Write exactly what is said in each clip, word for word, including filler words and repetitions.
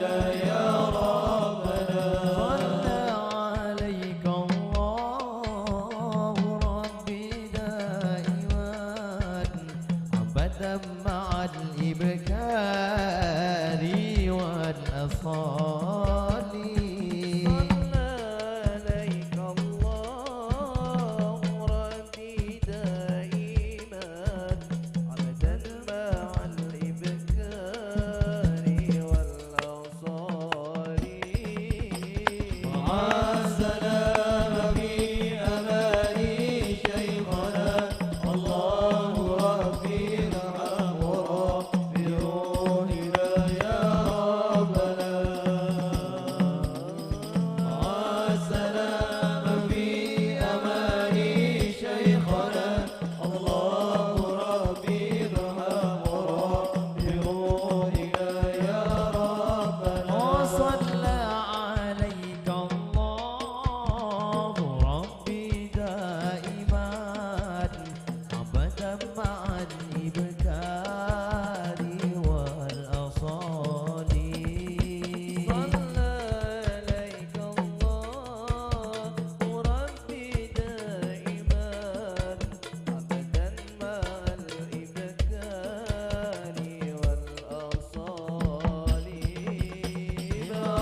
يا ربنا. صلى عليك الله ربي دائما أبدا مع الإبكار والأصال. صلى عليك الله ربي دائما أبدا مع الإبكار والأصال. مع السلامة في أمان شيخنا، الله ربي ارحمه بروحنا يا ربنا. مع السلامة في أمان شيخنا، الله ربي ارحمه بروحنا يا ربنا. وصلى عليك الله ربي دائما أبدا مع الإبكار والأصال. صلى عليك الله ربي دائما أبدا مع الإبكار والأصال. مع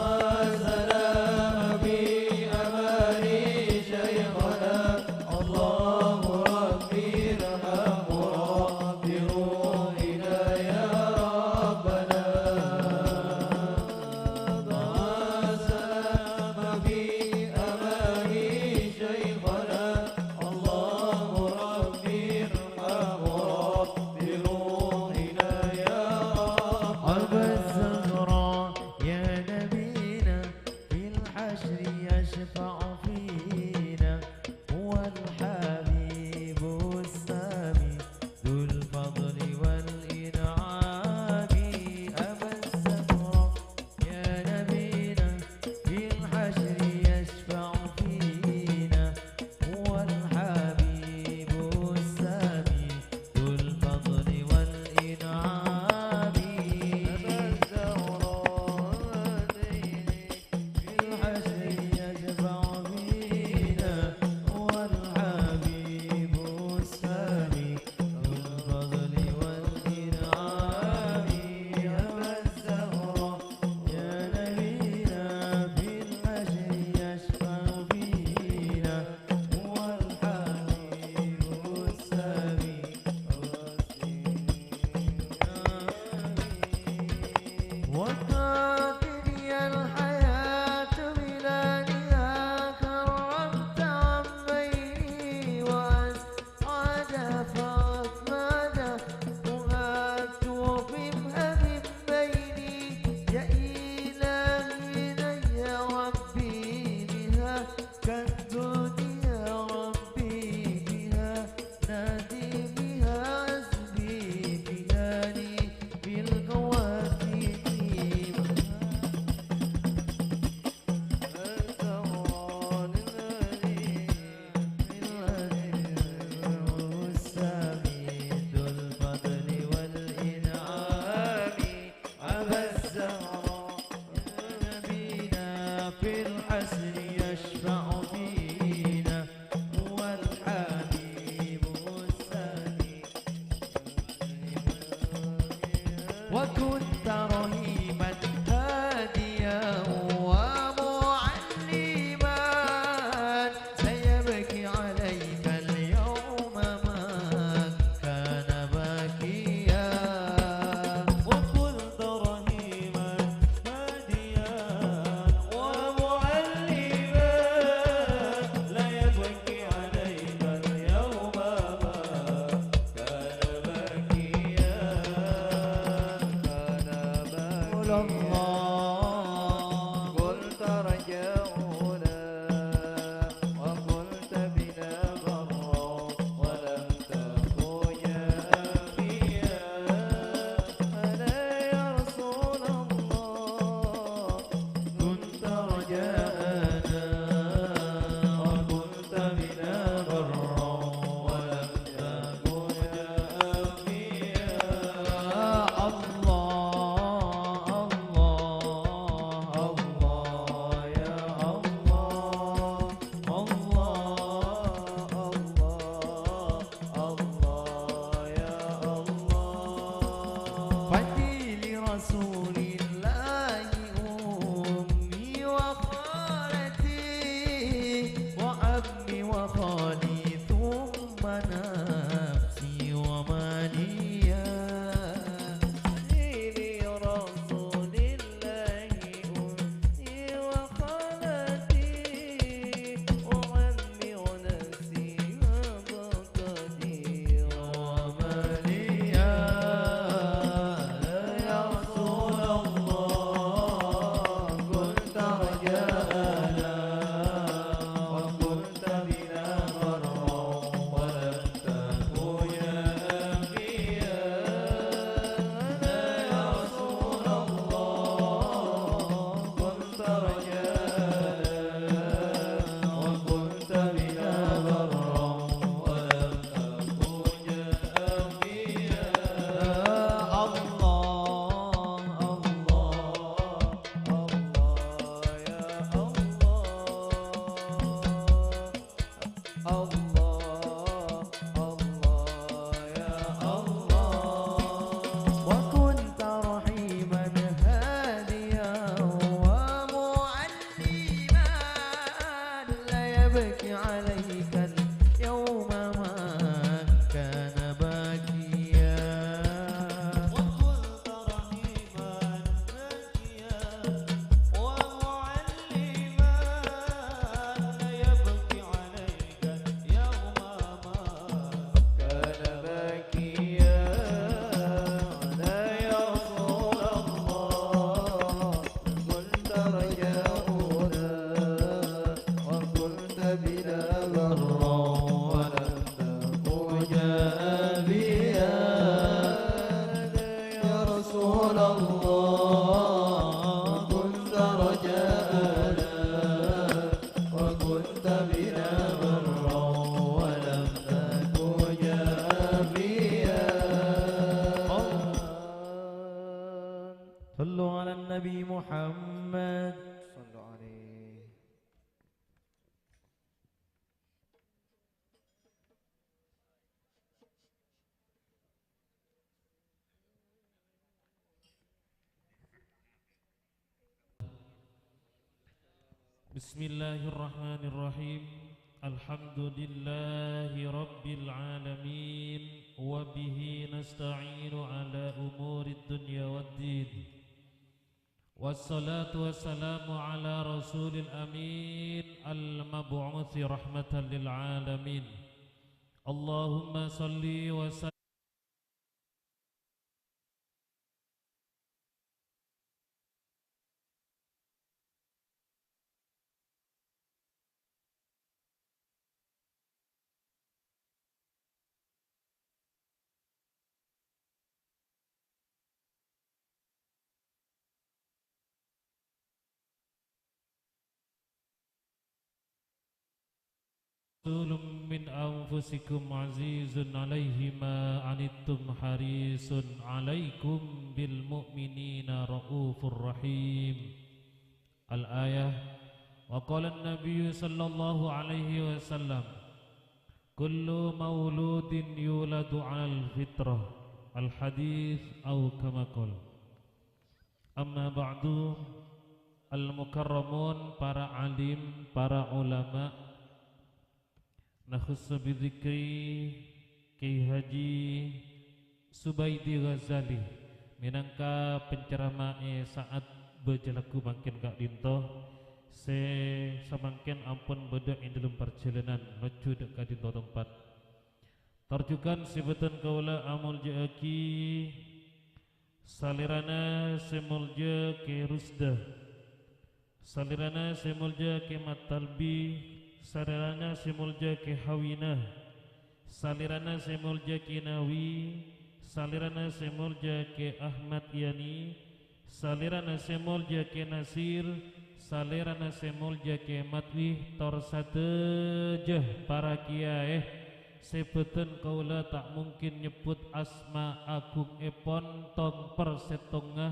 السلامة في أمان شيخنا، الله ربي ارحمه بروحنا يا ربنا. مع السلامة في أمان شيخنا، الله ربي ارحمه بروحنا يا ربنا. أبا الزهراء يا نبينا، في الحشر يشفع فينا، هو الحبيب السامي ذو الفضل والإنعام. أبا الزهراء يا نبينا، في الحشر يشفع فينا، هو الحبيب السامي ذو الفضل والإنعام. أبا الزهراء في الحشر يشفع فينا، هو الحبيب السامي ذو الفضل والإنعام. أبا الزهراء يا نبينا، في الحشر يشفع فينا، هو الحبيب السامي. وقد تحيا الحياة بلياليها، كرمت عمين وأسعد فأحمد، وهبت وقمها من بيني. يا إلهي نجى ربي بها، كالدنيا ربي بها، نادي بها حسبي بها لي بالقوات. أبا الزهراء يا نبينا، في الحشر يشفع فينا، هو الحبيب السامي. وكنت رحيما هاديا ومعلما، سيبكي عليك اليوم من كان باكيا. وكنت رحيما هاديا ومعلما. محمد. صلوا عليه. بسم الله الرحمن الرحيم. الحمد لله رب العالمين، وبه نستعين على أمور الدنيا والدين. والصلاة والسلام على رسول الأمين المبعوث رحمة للعالمين. اللهم صل وسلم. رسول من أنفسكم عزيز عليه ما عنتم حريص عليكم بالمؤمنين رءوف رحيم. الآية. وقال النبي صلى الله عليه وسلم: كل مولود يولد على الفطرة. الحديث أو كما قال. Amma ba'du, al-mukarramun, para alim, para ulama, nakhussu bi dzikri Kiai Haji Subaidi Ghazali mènangka penceramah è sa'at bâjâ lagghu mangkèn ka'dinto, sè samangkèn ampon bâdâ è dhâlem parjhâlânan nojjhu dâ' ka'dinto tempat. Tor jhughân sè bhâdhân kaulâ amoljâ'aghi Salèrana sè moljâ Kè Rusda, salèrana sè moljâ Kè Matalbi, salèrana sè moljâ Kè Hawina, salèrana sè moljâ Kè Nawi, salèrana sè moljâ Kè Ahmad Yani, salèrana sè moljâ Kè Nasir, salèrana sè moljâ Kè Matwi, tor sadhâjâ para kiyaè. Sè bhâdhân kaulâ ta' mungkin nyebbhut asma agungngèpon tong-persèttongnga,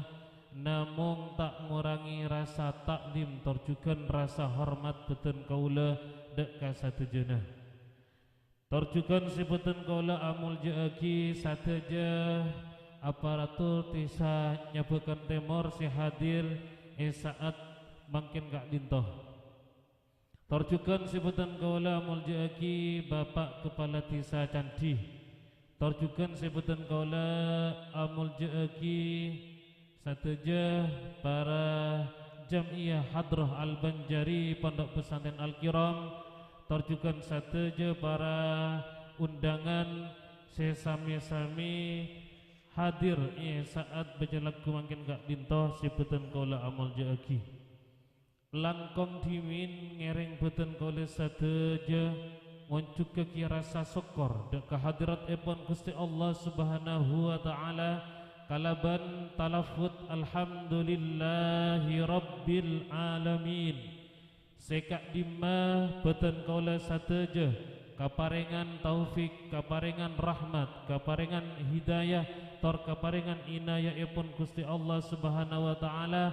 namong ta' ngorangè rasa ta'zim tor jhughân rasa hormat bhâdhân kaulâ dâ' ka sadhâjâna. Tor jhughân sè bhâdhân kaulâ amoljâ'aghi sadhâjâ aparatur Dhisa Nyabakan Tèmor sè hadir è sa'at mangkèn ka'dinto. Tor jhughân sè bhâdhân kaulâ amoljâ'aghi Bapa' Kapala Dhisa Candhi. Tor jhughân sè bhâdhân kaulâ amoljâ'aghi sadhâjâ para jam'iyah Hadrah Al-Banjari Pondok Pesantren Al-Kiram. Tor jhughân sadhâjâ para undangan sè sami-sami hadir è sa'at bâjâ lagghu mangkèn ka'dinto sè bhâdhân kaulâ amoljâ'aghi. Langkong dhimèn ngèrèng bhâdhân kaulâ sadhâjâ ngonjhughâghi rasa sokkor dâ' ka hadratèpon Ghustè Allah Subhanahu wa Ta'ala kalabân talaffudz, "Alhamdulillahi Rabbil Alamin." Sè ka'dimma bhâdhân kaulâ sadhâjâ kaparèngan taufik, kaparèngan rahmat, kaparèngan hidayah, tor kaparèngan inayaèpon Ghustè Allah Subhanahu wa Ta'ala,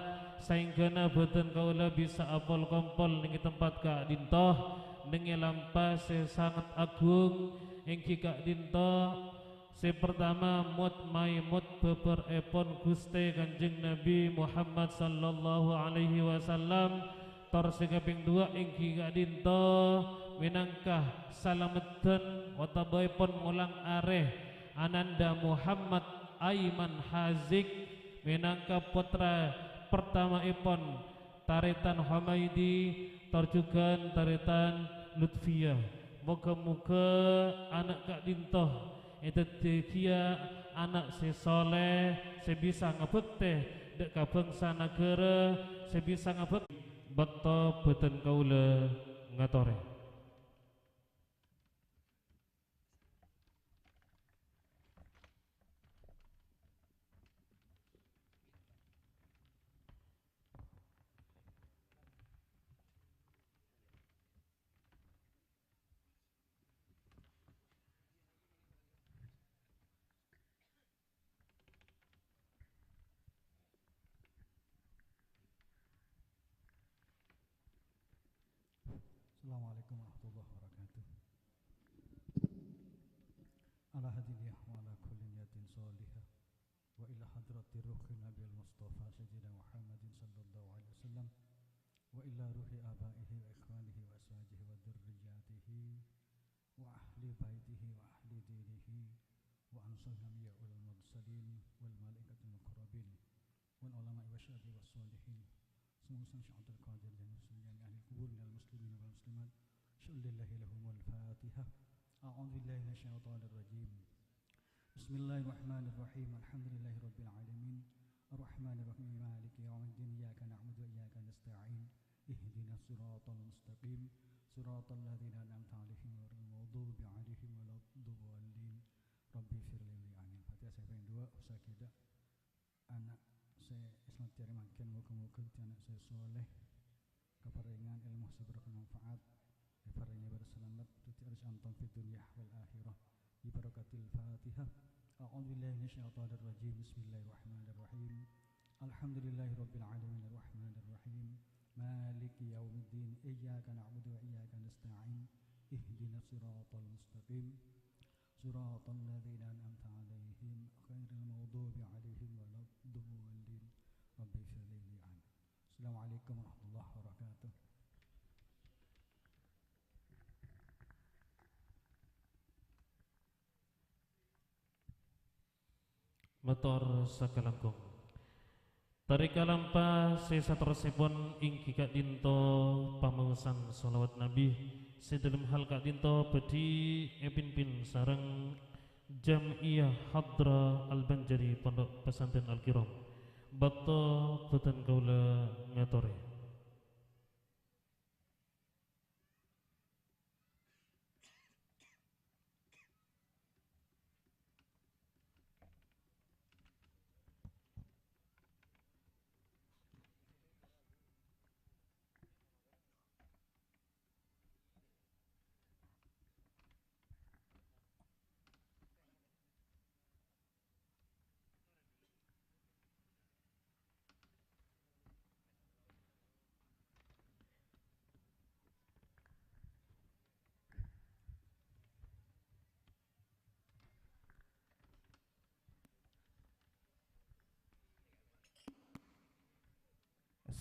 saèngghâna bhâdhân kaulâ bisa apol-kompol nèng è tempat ka'dinto, nèng è lampa sè sanget agung, èngghi ka'dinto, sè partama, mot-maèmot bhâbhârèpon Ghustè Kanjeng Nabi Muhammad sallallahu alaihi wasallam, tor sè kapèng duwâ' èngghi ka'dinto mènangka salameddhân otabâèpon molang arè Ananda Muhammad Aiman Hazik mènangka pottra partamaèpon tarètan Humaidi, tor jhughân tarètan Lutfia. Moghâ-moghâ ana' ka'dinto èdhâddhiyâghiyâ ana' sè soleh, sè bisa ngabhâktè dâ' ka bhângsa naghârâ, sè bisa ngabhâk-, bâkto bhâdhân kaulâ ngatorè. السلام عليكم ورحمة الله وبركاته. على هذه النية وعلى كل نية صالحة، وإلى حضرة روح النبي المصطفى سيدنا محمد صلى الله عليه وسلم، وإلى روح آبائه وإخوانه وأزواجه وذرياته وأهل بيته وأهل دينه وأنصار الأنبياء والمرسلين والملائكة المقربين والعلماء والشهداء والصالحين، خصوصا شيخ عبد القادر جميع أهل القبور من المسلمين والمسلمات، شؤون لله لهم الفاتحة. أعوذ بالله من الشيطان الرجيم. بسم الله الرحمن الرحيم. الحمد لله رب العالمين. الرحمن الرحيم. مالك يوم الدين. إياك نعبد وإياك نستعين. اهدنا الصراط المستقيم. صراط الذين أنعمت عليهم غير المغضوب عليهم ولا الضالين. رب اغفر لي. آمين. Fatihah sè kapèng duwâ', usah kita. Ana' sè èsalamet dhâri mangkèn, moghâ-moghâ dhâddhi ana' sè sholeh, kaparèngan èlmo sè bhârâkah manfaat, èparèngè bârâs salamet, dhâddhi arus antam fid dunya wal akhirah, bi barakatil Fatihah. A'udzu billahi minasyaitonir rajim. Bismillahirrahmanirrahim. Alhamdulillahi rabbil alamin, arrahmanirrahim, maliki yaumiddin, iyyaka na'budu wa iyyaka nasta'in, ihdinas siratal mustaqim, siratal ladzina an'amta 'alaihim, ghairil maghdubi 'alaihim waladdallin. Rabbi firli. Amin. Assalamualaikum warahmatullahi wabarakatuh. Mator sakalangkong. Tarèka lampa sè saterrossèpon èngghi ka'dinto pamaosan shalawat Nabi sè dhâlem hal ka'dinto bhâdhi èpimpin sareng Jam'iyah Hadrah Al-Banjari Pondok Pesantren Al-Kiram. Bâkto bhâdhân kaulâ ngatorè.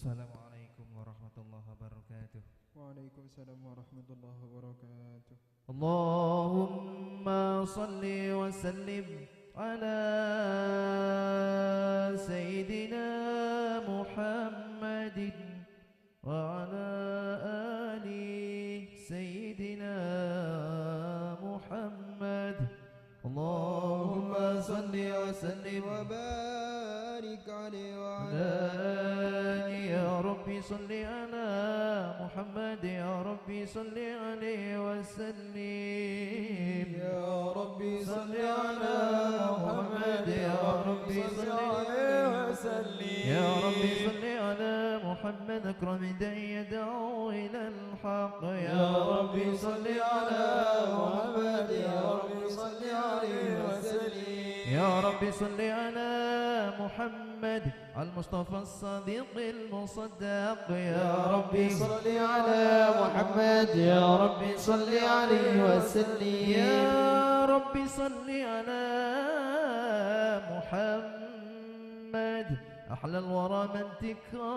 Assalamualaikum warahmatullahi wabarakatuh. Waalaikumsalam warahmatullahi wabarakatuh. اللهم صل وسلم على سيدنا محمد وعلى آل سيدنا محمد. اللهم صل وسلم وبارك عليه وعلى آله. يا رب صل على محمد، يا رب صل عليه وسلم. يا رب صل على محمد، يا رب صل عليه وسلم. يا رب صل على محمد، أكرم من يدعو إلى الحق. يا رب صل على محمد، يا رب صل عليه وسلم. يا رب صل على محمد المصطفى الصادق المصدق. يا رب صل على محمد، يا رب صل عليه وسلم. يا رب صل على محمد أحلى الورى منطقا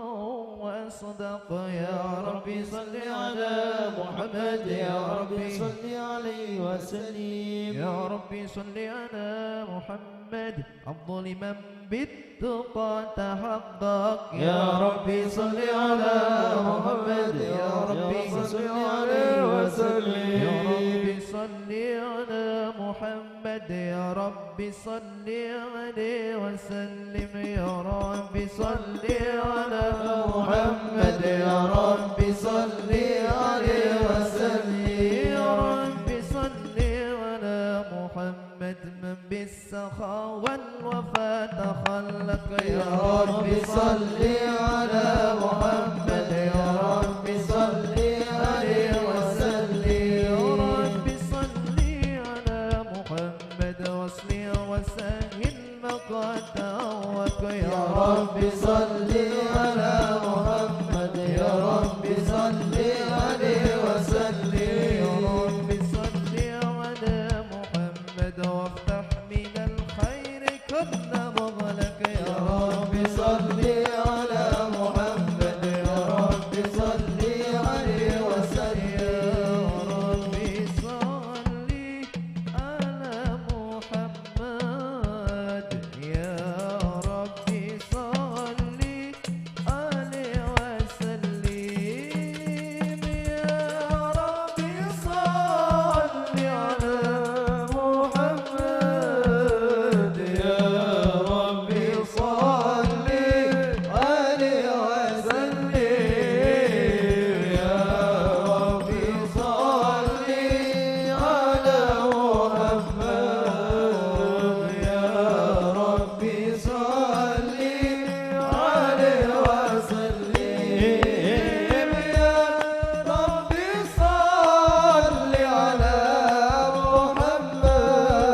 وأصدق. يا رب صل على محمد، يا رب صل عليه وسلم. يا رب صل على محمد أفضل من بالتقى تحقق. يا رب صل على محمد، يا رب صل عليه وسلم. يا رب صل على محمد، يا رب صل عليه وسلم. يا رب صل على محمد، يا رب صل عليه وسلم. يا رب صل على محمد من بالسخاء والوفاء تخلق. يا رب صل على محمد، يا رب صل عليه وسلم. يا رب صل على محمد واصلح وسهل ما قد تعوق. يا رب صل على محمد، يا رب صل على محمد،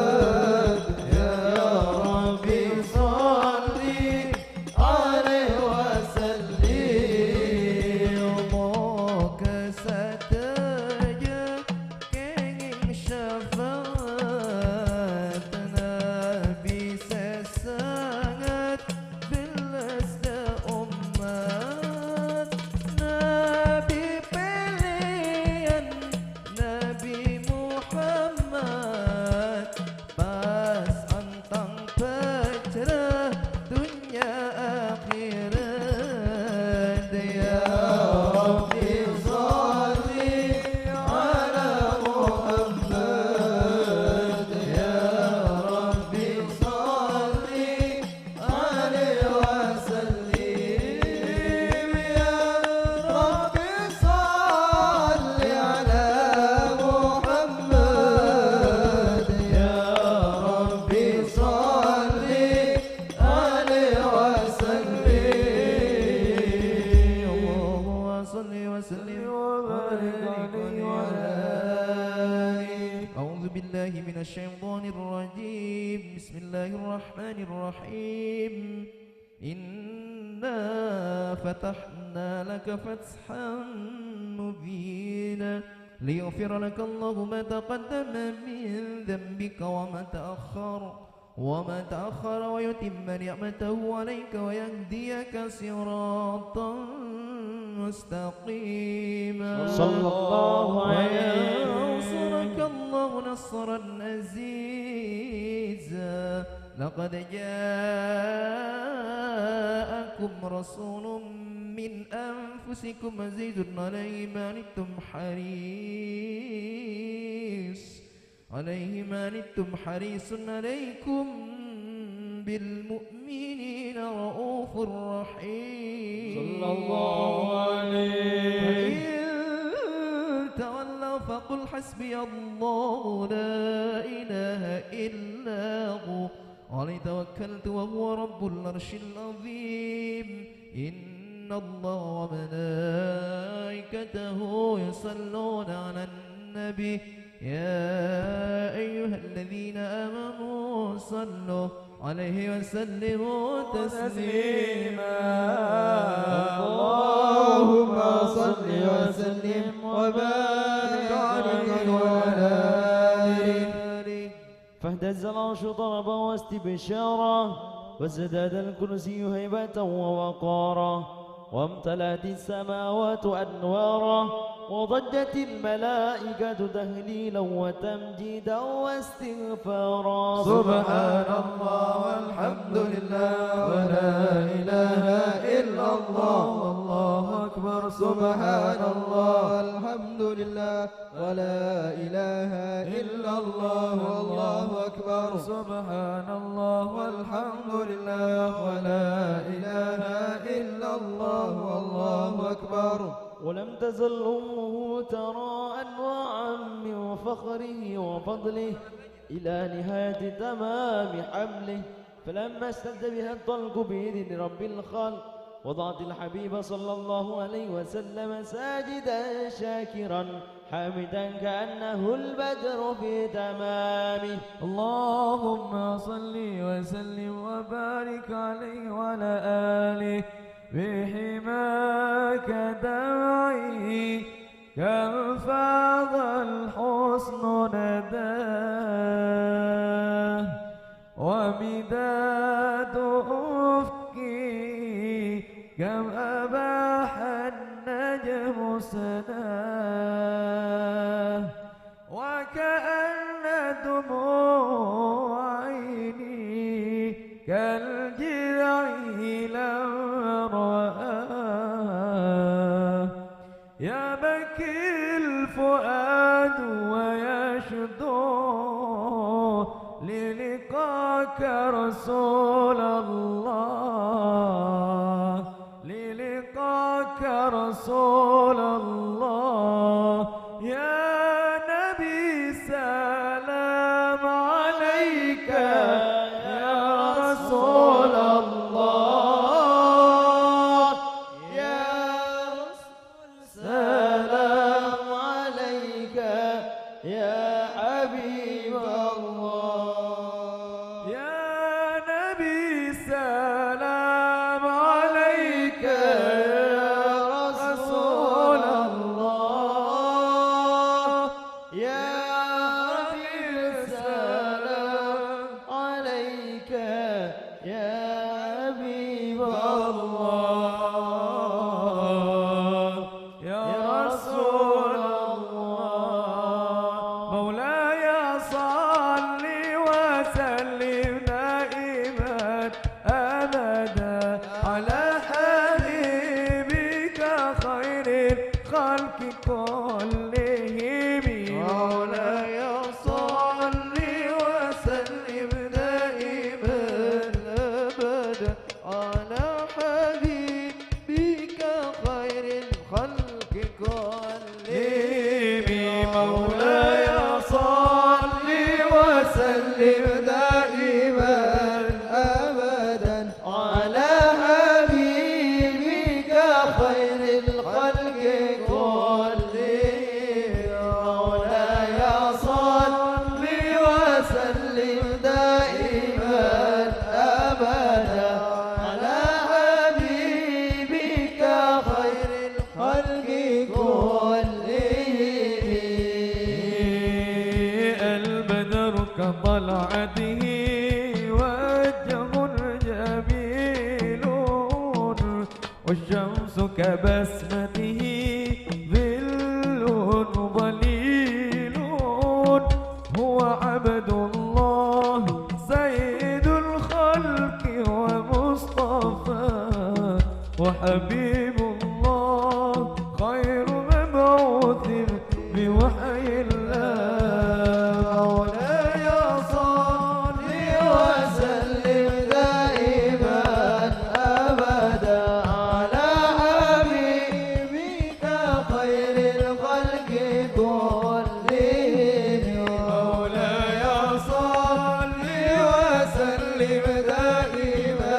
يا رب صل عليه وسلم. Moghâ sadhâjâ kèngèng syafa'at Nabbhi sè sanget bellas dhâ' ommat, Nabbhi pèlèyan, Nabbhi Muhammad, pas antang pajhârâ dhunnya akhèrat. يا رب صل على محمد، يا رب صل عليه وسلم. يا رب صل على محمد، يا رب صل عليه وسلم. اللهم صل وسلم وبارك عليه وعلى آله. أعوذ بالله من الشيطان الرجيم. بسم الله الرحمن الرحيم. إنا فتحنا لك فتحا مبينا ليغفر لك الله ما تقدم من ذنبك وما تأخر، وما تأخر ويتم نعمته عليك ويهديك صراطا مستقيما. صلى الله عليه. وينصرك الله نصرا عزيزا. لقد جاءكم رسول من أنفسكم عزيز عليه ما عنتم حريص، عليه ما عنتم حريص عليكم بالمؤمنين رءوف رحيم. صلى الله عليه. فإن تولوا فقل حسبي الله لا إله إلا هو عليه توكلت وهو رب العرش العظيم. إن الله وملائكته يصلون على النبي. يا أيها الذين آمنوا صلوا عليه وسلموا تسليما. اللهم صل وسلم وبارك عليه وعلى آله. فاهتز العرش طربا واستبشارا، وازداد الكرسي هيبة ووقارا، وامتلأت السماوات أنوارا، وضجت الملائكة تهليلا وتمجيدا واستغفارا. سبحان الله والحمد لله ولا إله إلا الله والله أكبر. سبحان الله والحمد لله ولا إله إلا الله والله أكبر. سبحان الله والحمد لله ولا إله إلا الله والله أكبر. ولم تزل أمه ترى أنواعا من فخره وفضله إلى نهاية تمام حمله. فلما اشتد بها الطلق بإذن رب الخلق، وضعت الحبيب صلى الله عليه وسلم ساجدا شاكرا حامدا كأنه البدر في تمامه. اللهم صل وسلم وبارك عليه وعلى آله. بحماك دمعي كم فاض الحسن نداه، ومداد أفقي كم أباح النجم سناه، وكأن دموع عيني كالجذع لم رآه. يبكي الفؤاد ويشدو للقاك رسول الله، للقاك رسول الله. يا نبي سلام عليك يا رسول الله. يا كلهم. مولاي صل وسلم دائما أبدا على حبيبك خير الخلق كلهم. مولاي صل وسلم دائما أبدا على حبيبك خير الخلق كلهم. مولاي صل وسلم دائما أبدا على حبيبك خير الخلق كلهم. البدر كطلعته وجه جميل، والشمس كبسمته ظل ظليل. هو عبد الله سيد الخلق ومصطفى، وحبيب الله خير مبعوث بوحي الله. مولاي صل وسلم دائما أبدا على حبيبك خير الخلق كلهم. مولاي صل وسلم دائما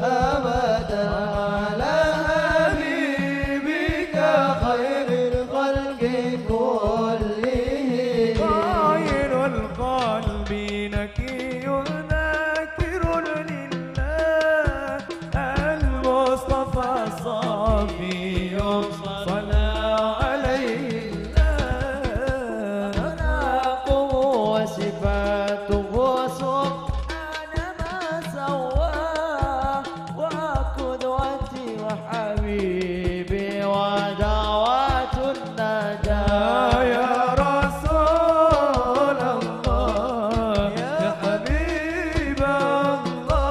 أبدا على حبيبك خير الخلق كلهم. خير القلب نقي ذاكر لله، المصطفى الصافي صلى عليه الله. أخلاقه وصفاته سبحان ما سوى، وقدوتي وحبيبي ودعوة النجاة. يا رسول الله، يا حبيب الله،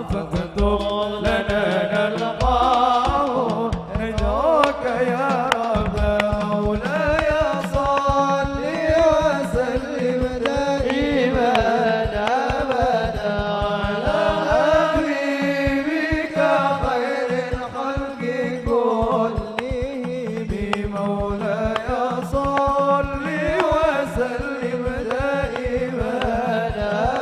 فاكتب لنا نلقاه ندعوك يا رب. مولاي صل وسلم دائما أبدا على حبيبك خير الخلق كلهم. مولاي صل وسلم دائما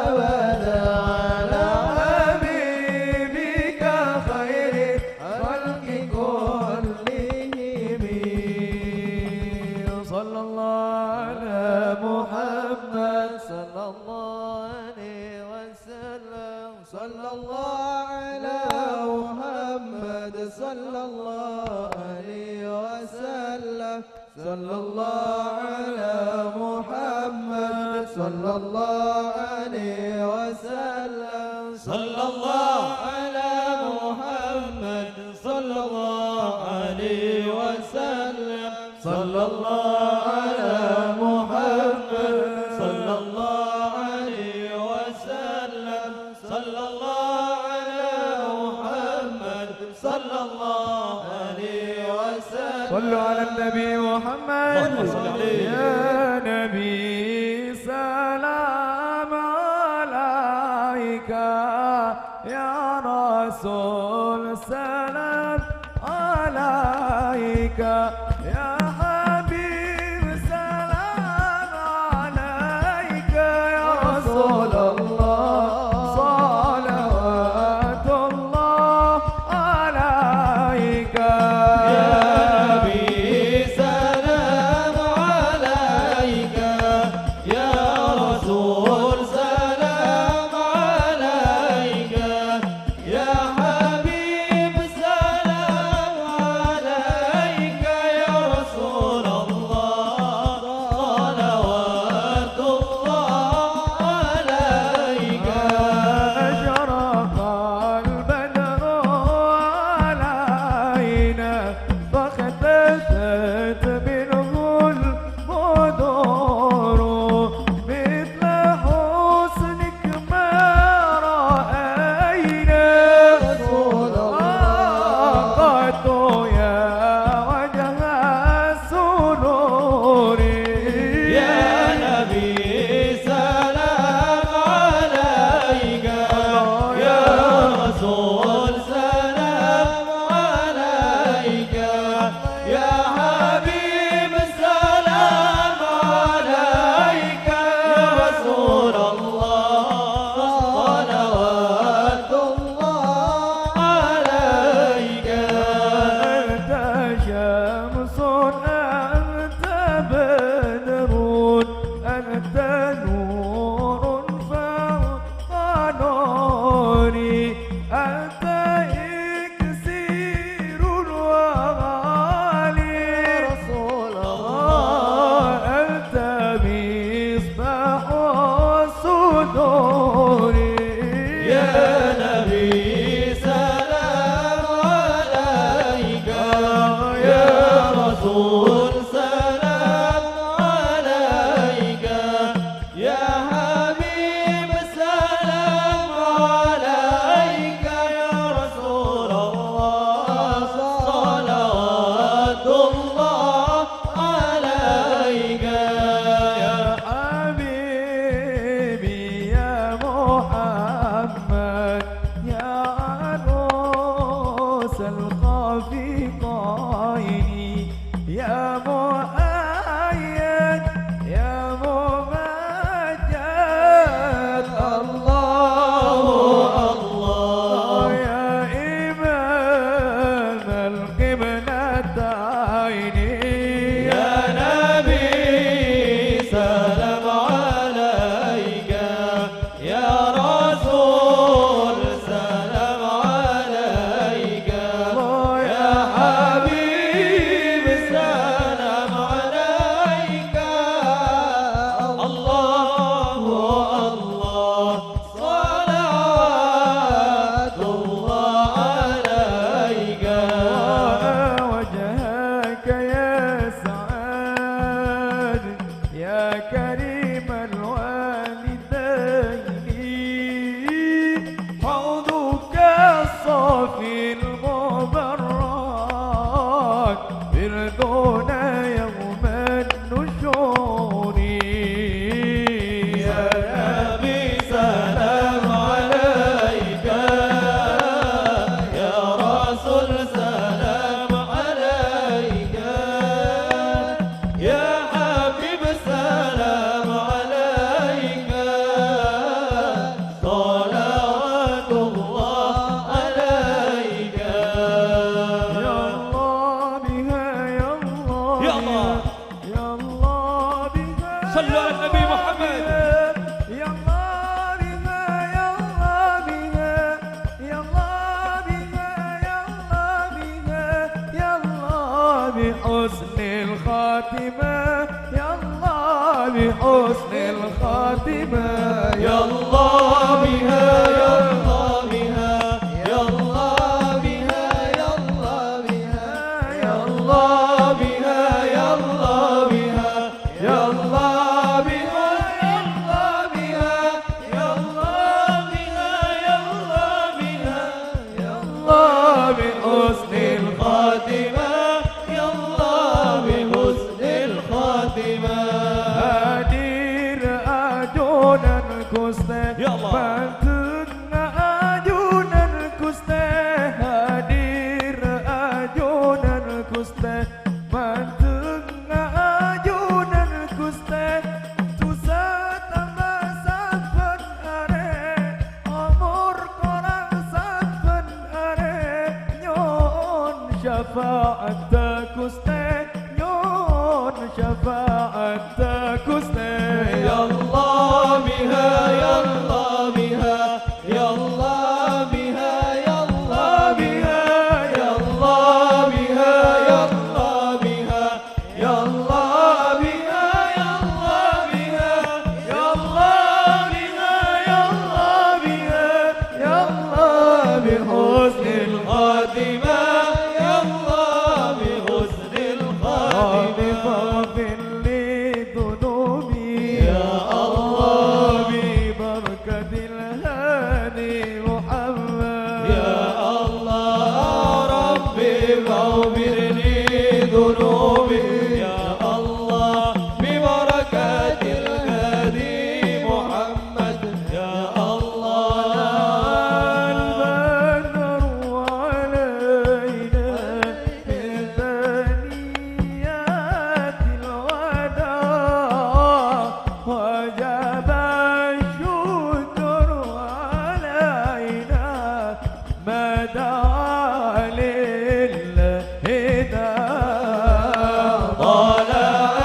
أبدا على حبيبك خير الخلق كلهم. صلى الله على محمد، صلى الله عليه وسلم. صلى الله على محمد، صلى الله عليه وسلم. صلى الله على محمد، صلى الله عليه وسلم. صلى الله على محمد، صلى الله عليه وسلم. صلى الله على محمد، صلى الله عليه وسلم. صلى الله على محمد، صلى الله عليه وسلم. صلوا على النبي محمد. اللهم صل عليه. يا نبي سلام عليك، يا رسول سلام عليك، يا حبيب سلام عليك، يا رسول الله صلوات الله عليك. يا نبي سلام عليك، يا رسول سلام عليك، يا حبيب سلام عليك، يا رسول يوم النشور. يا نبي سلام عليك، يا رسول سلام عليك، يا حبيب سلام عليك، صلوات الله عليك. يا الله بها، يا الله يا الله. بها، يا الله بها، يا الله بها، يا الله بها، يا الله بها، يا الله بها، يا الله بها، يا الله بحسن الخاتمة، يا الله بحسن الخاتمة. يا الله بها، يا الله بها، يا الله بها، يا الله بها، يا الله بها، يا الله بها، يا الله بها، يا الله بها، يا الله بها، يا الله بها، يا الله بحسن الخاتمة، يا الله بحسن الخاتمة. Hadir ajunan Guste, Ya Allah. Manteng ajunan Guste, hadir ajunan Guste, manteng ajunan Guste, dusa tambah saben are, omor korang saben are, nyo'on syafa'atta Guste, nyo'on syafa'atta Guste. Ya Allah biha, ya Allah biha, ya Allah biha, ya Allah biha, ya Allah biha, ya Allah biha. Ya Allah biha, ya Allah biha, ya Allah biha, ya Allah biha, ya Allah bi husnil khatimah, ya Allah bi husnil khatimah. Rabbi faghfir li dhunubi. Ya Allah. Bi barakatil hadi Muhammad. Ya Allah, Rabbi faghfir li dhunubi. Ya Allah, bi barakatil hadi Muhammad. Ya Allah. Al-badru alaina min thaniyatil wada'. وجب الشكر علينا ما دعا للهدى. طلع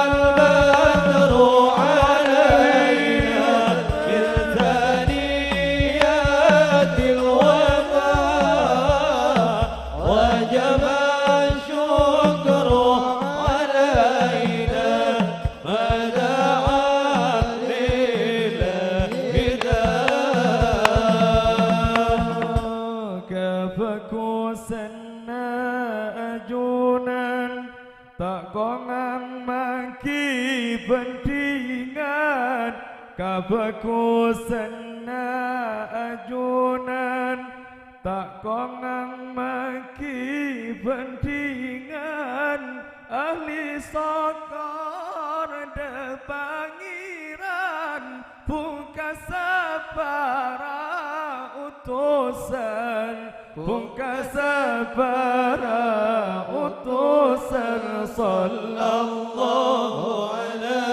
البدر علينا من ثنيات الوداع وجب الشكر علينا ما دعا للهدى. Kabhâghusânna ajunan ta' kongang maghi bhândhingan. Kabhâghusânna ajunan ta' kongang maghi bhândhingan. Ahli sokor dâ' Pangèran, pongkasa para utusan, pongkasa para utusan. Sallallahu ala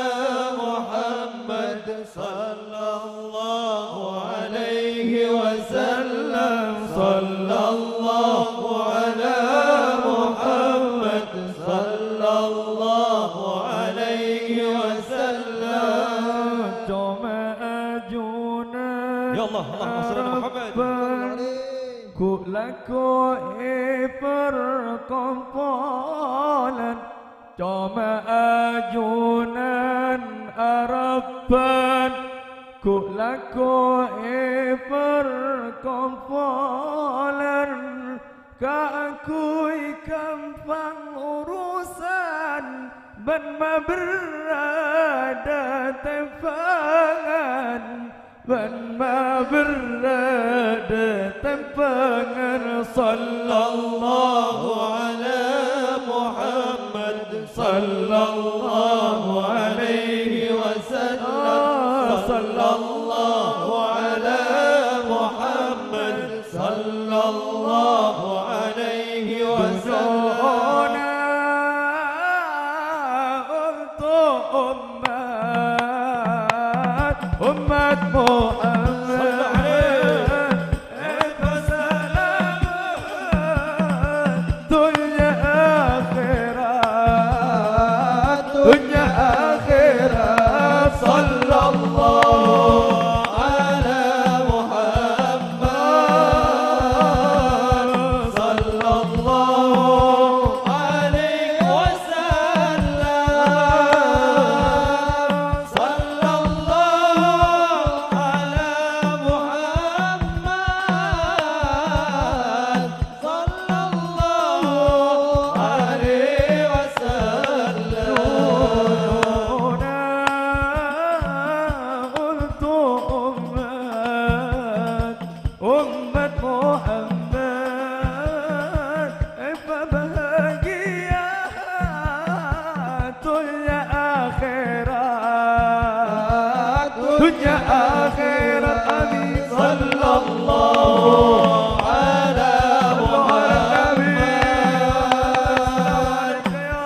Muhammad. Sallallahu alaihi wasallam. Sallallahu ala Muhammad. Sallallahu alaihi wasallam. Coma ajunan. Ya Allah, Allahumma shalli ala Muhammad. Ghu' lagghu' è parkompolan. Coma ajunan arebbhân, ghu' lagghu' è parkompolan, kaangghuy ghâmpang urusan, bân maberrâ'â tèmbhângan. Bân maberrâ'â tèmbhângan. Sallallahu ala Muhammad. صلى الله عليه وسلم. صلى الله على محمد. صلى الله عليه وسلم. Untuk umat, umat Muhammad. Dunya akhirat, dunya akhirat. Sallallahu ala Muhammad, sallallahu alaihi wasallam. Sallallahu ala Muhammad, sallallahu alaihi wasallam. Untuk umat, umat Muhammad, eh, bahagia dunya akhirat, dunya akhirat. Amin. Sallallahu ala Muhammad,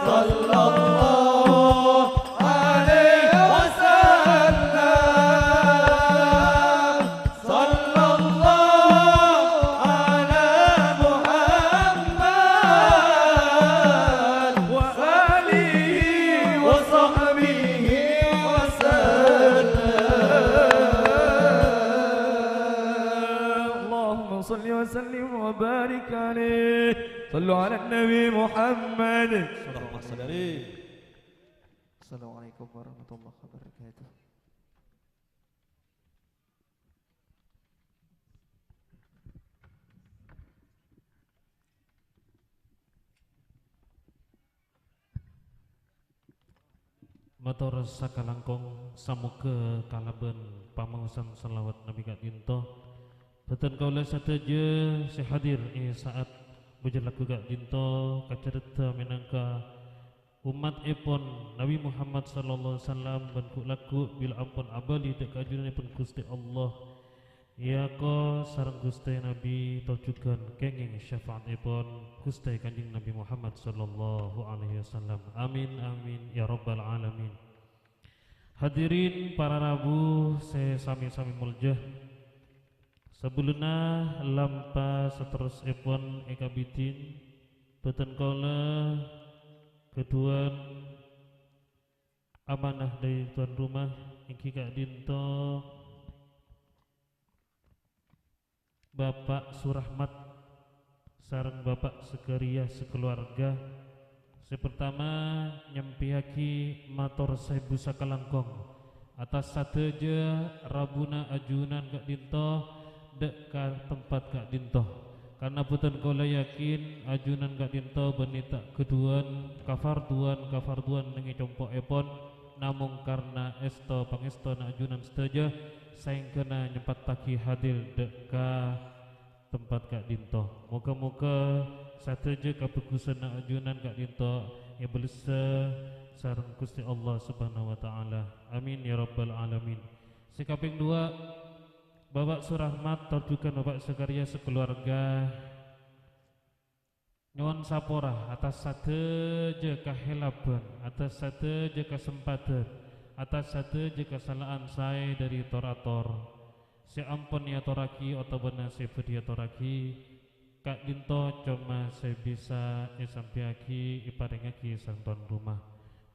sallallahu alaihi wasallam. Sallallahu ala Muhammad wa alihi wa sahbihi wa sallam. Allahumma shalli wa sallim wa barik alaihi. Shallu ala Nabi Muhammad. Allahumma shalli. Assalamualaikum warahmatullahi wabarakatuh. Mator sakalangkong, samoghâ kalabân pamaosan shalawat Nabi ka'dinto, bhâdhân kaulâ sadhâjâ sè hadir è sa'at bhâjâ lagghu ka'dinto kacerrèdhâ mènangka Ommattèpon Nabbhi Muhammad sallallahu alaihi wasallam bân ghu'-lagghu' bilâ ampon abâli dâ' ka ajunannèpon Ghustè Allah. Èako sareng Ghustè Nabbhi tor jhughân kèngèng syafa'atèpon Ghustè Kanjeng Nabbhi Muhammad sallallahu alaihi wasallam. Amin, amin, ya rabbal alamin. Hadirin para rabu sè sami-sami molja, sabellunna lampa saterrossèpon èkabidhin, bhâdhân kaulâ ghâdhuwân amanah dâri tuan rumah, èngghi ka'dinto Bapak Surahmat sareng Bapak Zakaria sakalowarga. Sè partama, nyampèyaghi mator saèbu sakalangkong atas sadhâjâ rabuna ajunan ka'dinto dâ' ka tempat ka'dinto. Karna bhâdhân kaulâ yakin ajunan ka'dinto bânnè ta' ghâdhuwân kafarduwân-kafarduwân neng è compo'èpon, namong karna èsto pangèstona ajunan sadhâjâ, saèngghâna nyempattaghi hadir dâ' ka tempat ka'dinto. Moghâ-moghâ sadhâjâ kabhâghusânna ajunan ka'dinto èbâlessa sareng Ghustè Allah Subhanahu wa Ta'ala. Amin ya rabbal alamin. Sè kapèng duwâ', Bapak Surahmat tor jhughân Bapak Zakaria sakalowarga nyo'on sapora atas sadhâjâ kahèlabhân, atas sadhâjâ kasempadhân, atas sadhâjâ kasala'an saè dâri tor-ator sè ampon èatorraghi otabâna sè bhâdhi èatorraghi, ka'dinto coma sè bisa èsampèyaghi èparèngaghi sareng tuan rumah.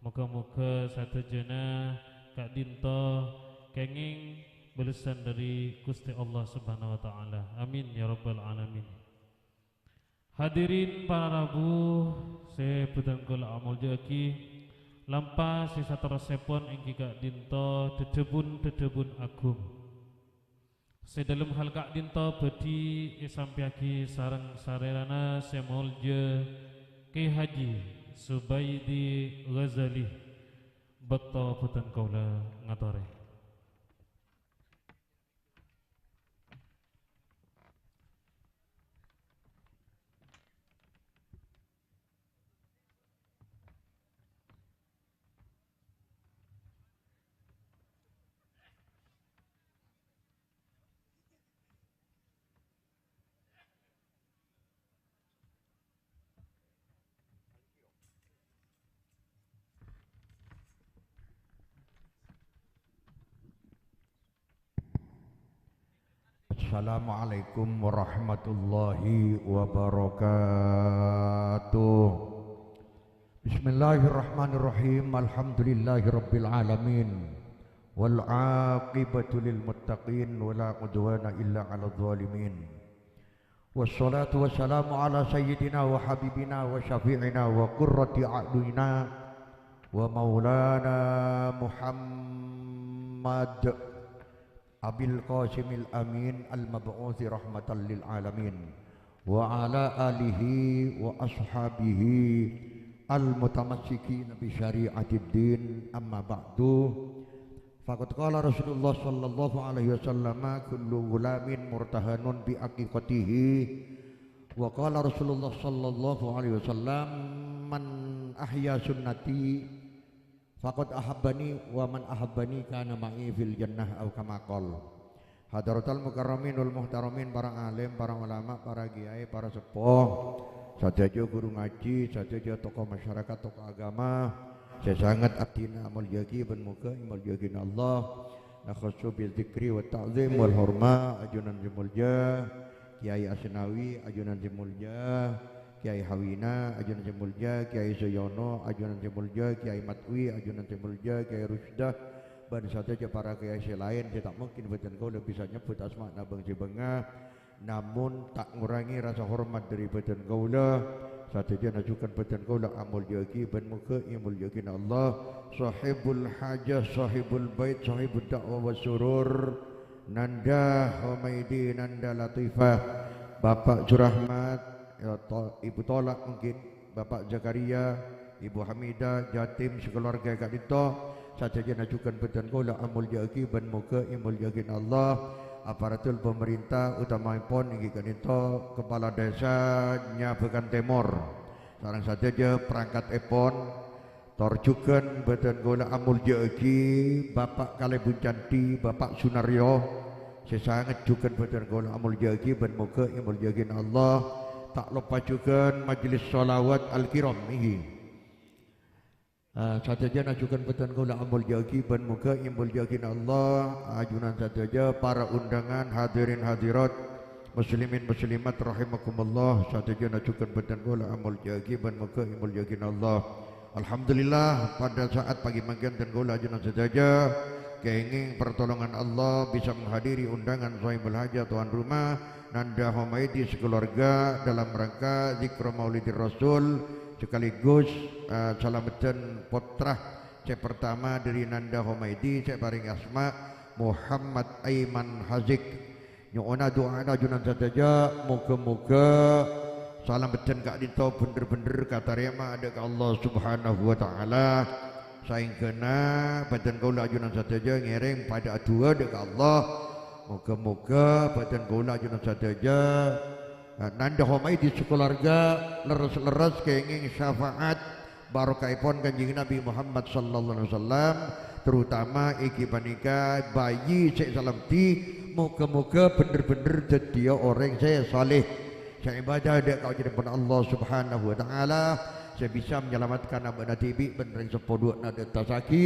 Moghâ-moghâ sadhâjâna ka'dinto kèngèng bâlessan dâri Ghustè Allah Subhanahu wa Ta'ala. Amin ya rabbal alamin. Hadirin para rabu sè bhâdhân kaulâ amoljâ'aghi, lampa sè saterrossèpon èngghi ka'dinto dhâdhâbun-dhâdhâbun aghung. Sè dâlem hal ka'dinto bhâdhi èsampèyaghi sareng sarèrana sè molja Kè Haji Subaidi Ghazali, bâkto bhâdhân kaulâ ngatorè. Assalamualaikum warahmatullahi wabarakatuh. Bismillahirrahmanirrahim. Alhamdulillahirabbil alamin. Wal aqibatu lil muttaqin wa la udwana illa 'alal zalimin. Wassalatu wassalamu ala sayyidina wa habibina wa syafi'ina wa qurrati a'yunina wa maulana Muhammad Abil Qasimil Amin al-mab'usi rahmatan lil alamin, wa ala alihi wa ashabihi al-mutamassikin bi syari'atid din, amma ba'du. Faqad qala Rasulullah sallallahu alaihi wasallam, "Kullu ghulamin murtahanun bi aqiqatihi." Wa qala Rasulullah sallallahu alaihi wasallam, "Man ahya sunnati faqad ahabbani, wa man ahabbani kana ma'i fil jannah," au kama qol. Hadratal mukarramin wal muhtaramin, para alim, para ulama, para kiai, para seppo, sadhâjâ ghuru ngajhi, sadhâjâ tokoh masyarakat, tokoh agama, sè sanget abdhina amoljâ'aghi bân moghâ èmoljâ'aghina Allah. Nakhussu bidzikri wa ta'zim wal horma, ajunan sè molja, Kiai Asnawi, ajunan sè molja, Kiai Hawina, ajunan sè molja, Kiai Suyono, ajunan sè molja, Kiai Matwi, ajunan sè molja, Kiai Rusda, bân sadhâjâ para kiai sè laèn sè ta' mungkin bhâdhân kaulâ bisa nyebbhut asmana bâng-sèbângnga, namong ta' ngorangè rasa hormat dhâri bhâdhân kaulâ. Sadhâjâna jhughân bhâdhân kaulâ amoljâ'aghi bân moghâ èmoljâ'aghina Allah, Shahibul Hajah, Shahibul Bait, Shahibud Da'wah was Surur, Nanda Humaidi, Nanda Latifah, Bapak Jurahmat, ya, to-, Ibu Tolak mungkin, Bapak Zakaria, Ibu Hamidah, Jatim, sakalowarga ka'dinto, sadhâjâna jhughân bhâdhân kaulâ amoljâ'aghi bân moghâ èmoljâ'aghina Allah, aparatur pemerintah, utamaèpon èngghi ka'dinto Kepala Desa Nyabakan Tèmor, sareng sadhâjâ perangkatèpon, Tor jhughân bhâdhân kaulâ amoljâ'aghi Bapa' Kalèbun Candhi, Bapa' Sunaryo, sè sanget jhughân bhâdhân kaulâ amoljâ'aghi bân moghâ èmoljâ'aghina Allah. Ta' loppa jhughân majelis shalawat Al-Kiram nèka. Ah, sadhâjâna jhughân bhâdhân kaulâ amoljâ'aghi bân moghâ èmoljâ'aghina Allah. Ajunan sadhâjâ para undangan, hadirin hadirat, muslimin muslimat rahimakumullah, sadhâjâna jhughân bhâdhân kaulâ amoljâ'aghi bân moghâ èmoljâ'aghina Allah. Alhamdulillah, pada saat pagi mangkèn dân kaulâ ajunan sadhâjâ kèngèng pertolongan Allah bisa menghadiri undangan Sohibul Hajah tuan rumah Nanda Humaidi sekeluarga dalam rangka zikra Maulidir Rasul sekaligus, eh, salameddhân pottra sè pertama dhâri Nanda Humaidi sè èparèngè asma Muhammad Aiman Hazik. Nyo'ona du'ana ajunan sadhâjâ, moghâ-moghâ salameddhân ka'dinto bhendher-bhendher katarèma dâ' ka Allah Subhanahu wa Ta'ala. Saèngghâna bhâdhân kaulâ ajunan sadhâjâ ngèrèng padâ adu'a dâ' ka Allah. Moghâ-moghâ bhâdhân kaulâ ajunan sadhâjâ, eh, Nanda Humaidi sakalowarga lerres-lerres kèngèng syafaat barokahèpon Kanjeng Nabi Muhammad sallallahu alaihi wasallam, terutama èngghi panèka bayi sè èsalamedhi, moghâ-moghâ bhendher-bhendher dhâddhiyâ orèng sè saleh, sè ibadah dâ' ka ojhâdhâpon Allah Subhanahu wa Ta'ala, sè bisa menyelamatkan abâ'na dhibi' bân rèng seppo duwâ'na dâ' attasaghi,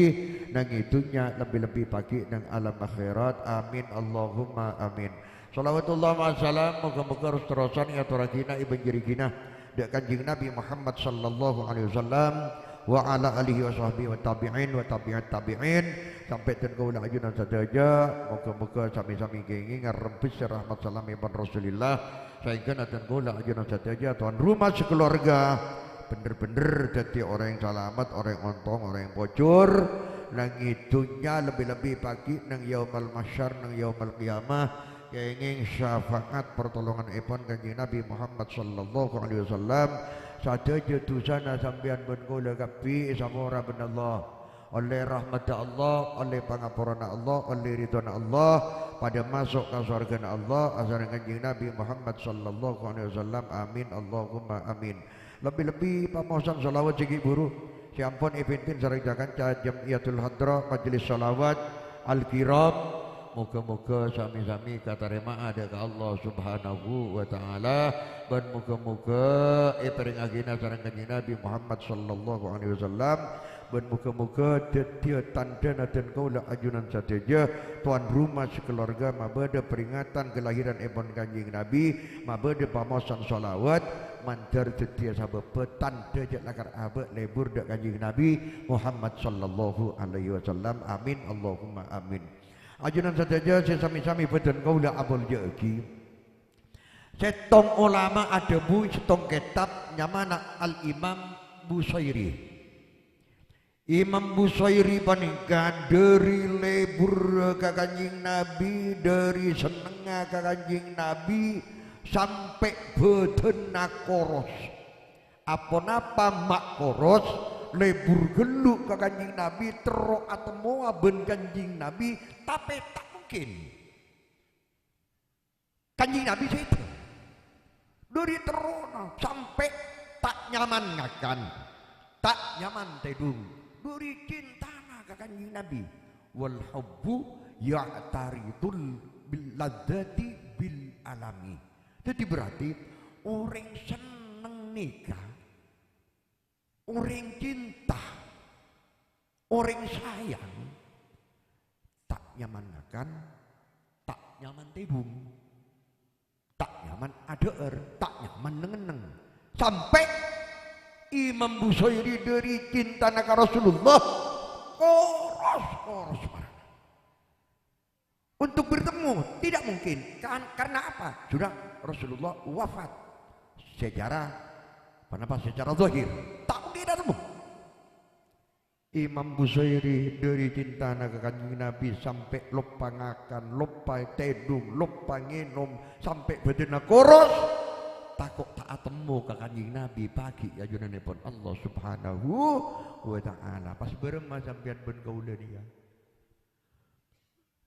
neng è dhunnya, lebbi-lebbi pagghi' neng alam akhèrat. Amin, Allahumma amin. Shalawatullah ma'assalam, moghâ-moghâ ros-terrosan èatorraghina, èbânjhârighina dâ' Kanjeng Nabi Muhammad sallallahu alaihi wasallam, wa ala alihi wa sahbihi wa tabi'in wa tabi'at tabi'in, sampè' dân kaulâ ajunan sadhâjâ, moghâ-moghâ sami-sami kèngèng ngarembes rahmat salamèpon Rasulillah, saèngghâna dân kaulâ ajunan sadhâjâ, tuan rumah sakalowarga, bhendher-bhendher dhâddhi orèng salamet, orèng ontong, orèng pojhur, neng è dhunnya, lebbi-lebbi pagghi' neng yaumal mahsyar, neng yaumal qiyamah, Kèngèng syafaat pertolonganèpon Kanjeng Nabi Muhammad sallallahu alaihi wasallam, sadhâjâ dhusana sampèyan bân kaulâ kabbhi èsapora bân Allah. Ollè rahmaddhâ Allah, ollè pangaporana Allah, ollè ridhâna Allah, padâ maso' ka sowarghâna Allah, asareng Kanjeng Nabi Muhammad sallallahu alaihi wasallam. Amin, Allahumma amin. Lebbi-lebbi pamaosan shalawat sè ghi' bhuru, sè ampon èpimpin sareng ca-kanca Jam'iyatul Hadrah Majelis Shalawat Al-Kiram. Moghâ-moghâ sami-sami katarèma'a dâ' ka Allah Subhanahu wa Ta'ala, bân moghâ-moghâ èparèngngaghinâ sareng Kanjeng Nabi Muhammad sallallahu alaihi wasallam Bân moghâ-moghâ dhâddhiyâ tandhâna dân kaulâ ajunan sadhâjâ, towan roma sakalowarga mabâdâ peringatan kalahiranèpon Kanjeng Nabi, mabâdâ pamaosan shalawat, mandhâr dhâddhiyâ sabâbbhâ tandhâ jhâ' lakar abâ' lebur dâ' Kanjeng Nabi Muhammad sallallahu alaihi wasallam. Amin, Allahumma amin. Ajunan sadhâjâ sè sami-sami bâdân kaulâ amoljâ'aghi. Sèttong olama adhâbu sèttong kètab nyamana Al-Imam Busairi. Imam Busairi panèka dhâri lebur ka Kanjeng Nabi, dhâri sennengnga ka Kanjeng Nabi, sampè' bhâdhânna koros. Aponapa ma' koros, lebur ghâllu ka Kanjeng Nabi, terro atemmowa bân Kanjeng Nabi, tapè ta' mungkin. Kanjeng Nabi sèdhâ. Dhâri terrona sampè' ta' nyaman ngakan, ta' nyaman tèdung. Dhâri cintana ka Kanjeng Nabi. Wal hubbu ya'taridul bil ladzati bil alami. Dhâddhi berarti orèng senneng nèka Orèng cinta, orèng sayang, ta' nyaman ngakan, ta' nyaman tèdung, ta' nyaman adhâ'âr, ta' nyaman neng-enneng. Sampè' Imam Busairi dhâri cintana ka Rasulullah, koros-koros marana. Untuk bertemu, tidak mungkin. Kan-, karena apa? Sudah Rasulullah wafat secara, kenapa, secara zahir. Ta' mungkin ketemu. Imam Busairi dhâri cintana ka Kanjeng Nabi sampè' loppa ngakan, loppa tèdung, loppa ngènom, sampè' bhâdhânna koros. Tako' ta' atemmo ka Kanjeng Nabi paghi' ajunanèpon Allah Subhanahu wa Ta'ala. Pas bârâmma sampèyan bân kaulâ nèka?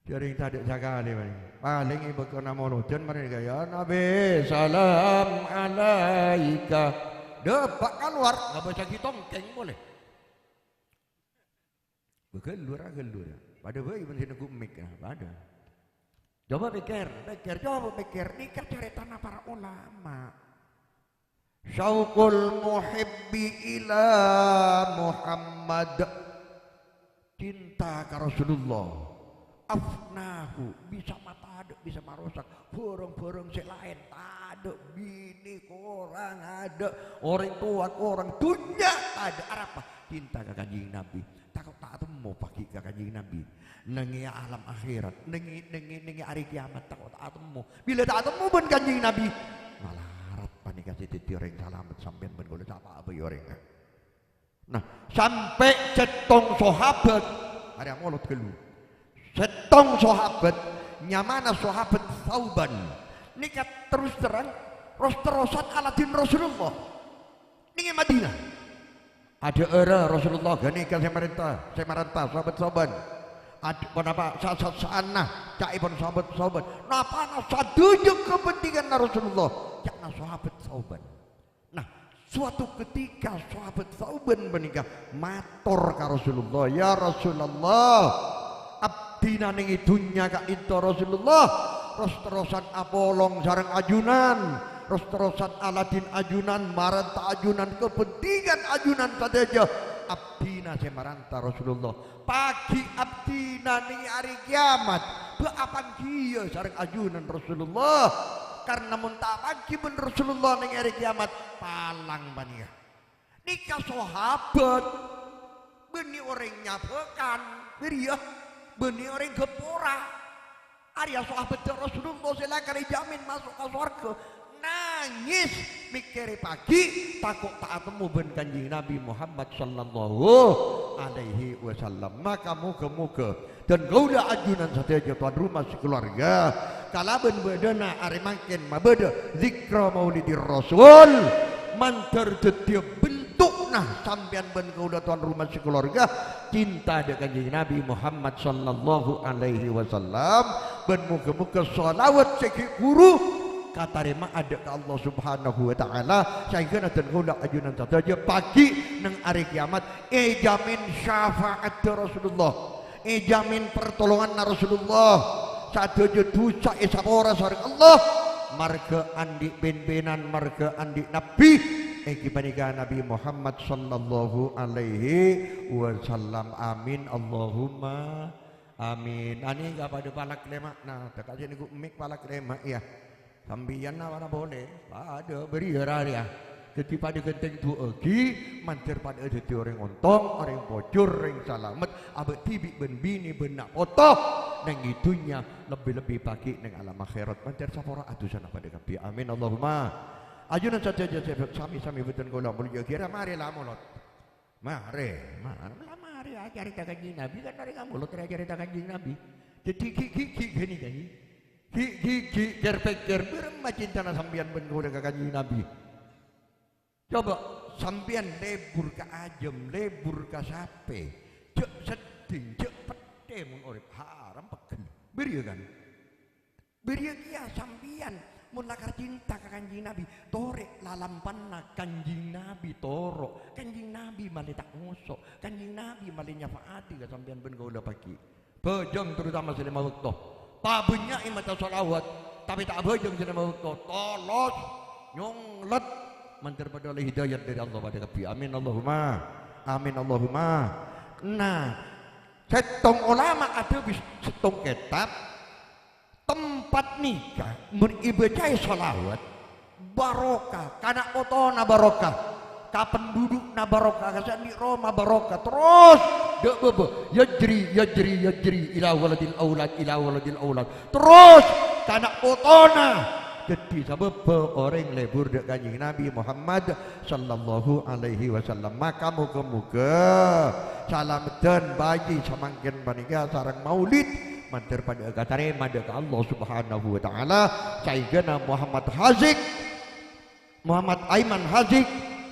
Jhâreng tadâ' sakalè, palèng. Palèng è bâktona molodhân marè ka, "Ya Nabi, salam alaika." Dâpa' kalowar, ngabâsaghi tongkèng polè. Bâ ghâllu ra, ghâllu ra. Padâ bhâi bân sè neggu' mik, nah, padâ. Coba pèkkèr, pèkkèr, coba pèkkèr. Nèka carètana para ulama. Syauqul muhibbi ila Muhammad. Cinta ka Rasulullah. Afnahu, bisa matadâ', bisa marosak. Bhârâng-bhârâng sè laèn, tadâ', binè korang adâ', orèng towa korang, dhunnya tadâ'. Arapa? Cinta ka Kanjeng Nabi. Tako' ta' atemmo paghi' ka Kanjeng Nabi. Neng è alam akhèrat, neng è, neng è, neng è arè kèyamat tako' ta' atemmo. Bilâ ta' atemmo bân Kanjeng Nabi, malarat panèka sè dhâddhi orèng salamet sampèyan bân kaulâ, sapa bhâi orèngnga. Nah, sampè' sèttong sahabat, arèya molod ghâllu. Sèttong sahabat, nyamana sahabat Tsauban. Nèka terus terang, ros-terrosan aladhin Rasulullah. Neng è Madinah. Adhâ'ârâ Rasulullah ghânèka sè marènta, sè marènta, sahabat Tsauban. Ad-, ponapa, sa-, sa-, sa'anna, ca'èpon sahabat Tsauban. Napana sadhâjâ kabhântinganna Rasulullah, ca'na sahabat Tsauban. Nah, suatu ketika sahabat Tsauban panèka mator ka Rasulullah, "Ya Rasulullah, abdhina neng è dhunnya ka'dinto Rasulullah, ros-terrosan apolong sareng ajunan, ros-terrosan aladhin ajunan, marènta ajunan, kabhântingan ajunan sadhâjâ. Abdhina sè marènta Rasulullah. Paghi' abdhina neng è arè kèyamat, bâ' apangghiyâ sareng ajunan Rasulullah. Karna mon ta' apanggi bân Rasulullah neng è arè kèyamat, palang panèka." Nèka sahabat, bânnè orèng nyabâkan, bâriyâ, bânnè orèng ghâpora. Arèya sahabaddhâ Rasulullah sè lakar èjhâmin maso' ka sowarghâ. Nangès, mèkkèrè paghi', tako' ta' atemmo bân Kanjeng Nabi Muhammad sallallahu alaihi wasallam. Maka moghâ-moghâ dân kaulâ ajunan sadhâjâ towan roma sakalowarga, kalabân bâdâna arè mangkèn mabâdâ Zikra Maulidir Rasul, mandhâr dhâddhiyâ bentukna sampèyan bân kaulâ towan roma sakalowarga cinta dâ' Kanjeng Nabi Muhammad sallallahu alaihi wasallam, bân moghâ-moghâ shalawat sè ghi' bhuru katarèma'a dâ' ka Allah Subhanahu wa Ta'ala, saèngghâna dân kaulâ ajunan sadhâjâ paghi' neng arè kèyamat èjhâmin syafa'addhâ Rasulullah. Èjhâmin partolonganna Rasulullah. Sadhâjâ dhusa èsapora sareng Allah. Marghâ andi' pèmpènan, marghâ andi' nabbhi. èngghi panèka Nabi Muhammad sallallahu alaihi wasallam. Amin, Allahumma amin. Anèka padâ pala' lèma'na, ta' kajhâna ghu' mik pala' lèma', ya. Sampèyan nawana polè, padâ bâriyâ rarèya. Dhâddhi padâ ghântèng du'aaghi, mandhâr padâ dhâddhi orèng ontong, orèng pojhur, orèng salamet, abâ' dhibi' bân binè bân na' poto neng è dhunnya, lebbi-lebbi paghi' neng alam akhèrat. Mandhâr sapora adusana padâ kabbhi. Amin, Allahumma. Ajunan sadhâjâ sami-sami bhâdhân kaulâ molja'aghi, ra marè la molod. Marè, ma-, la marè acarèta Kanjeng Nabi, kan marè ka molod ra acarèta Kanjeng Nabi. Dhâddhi ghi', ghi', ghi' ghânèka, ghi'. Ghi', ghi', ghi', kèr-pèkkèr, bârâmma cintana sampèyan bân kaulâ ka Kanjeng Nabi. Coba, sampèyan lebur ka ajâm, lebur ka sapè, jhâ' seddhing, jhâ' pettè mon orèp, haram pegghel. Bâriyâ, kan? Bâriyâ kèya sampèyan, mon lakar cinta ka Kanjeng Nabi, torè' lalampanna Kanjeng Nabi toro', Kanjeng Nabi malè ta' ngoso', Kanjeng Nabi malè nyafa'ati ka sampèyan bân kaulâ paghi'. Bhâjâng terutama sè lèma bâkto. Pabânnya'è maca shalawat, tapè ta' abhâjâng sè lèma bâkto. Tolos, nyonglet, mandhâr padâ ollè hidayat dâri Allah padâ kabbhi. Amin, Allahumma. Amin, Allahumma. Nah, sèttong olama adhâbu sèttong kètab, tempat nèka mon èbâcaè shalawat, barokah, kana' potona barokah, ka pendudukna barokah, ka sè andi' roma barokah, terros dâ' bâbâ, yajri, yajri, yajri, ila waladil aulad, ila waladil aulad, terros kana' potona. Dhâddhi sabâbbhâ orèng lebur dâ' Kanjeng Nabi Muhammad sallallahu alaihi wasallam. Maka moghâ-moghâ salameddhân bhâji samangkèn panèka sareng maulid, mandhâr padâ èkatarèma dâ' ka Allah Subhanahu wa Ta'ala, saèngghâna Muhammad Hazik, Muhammad Aiman Hazik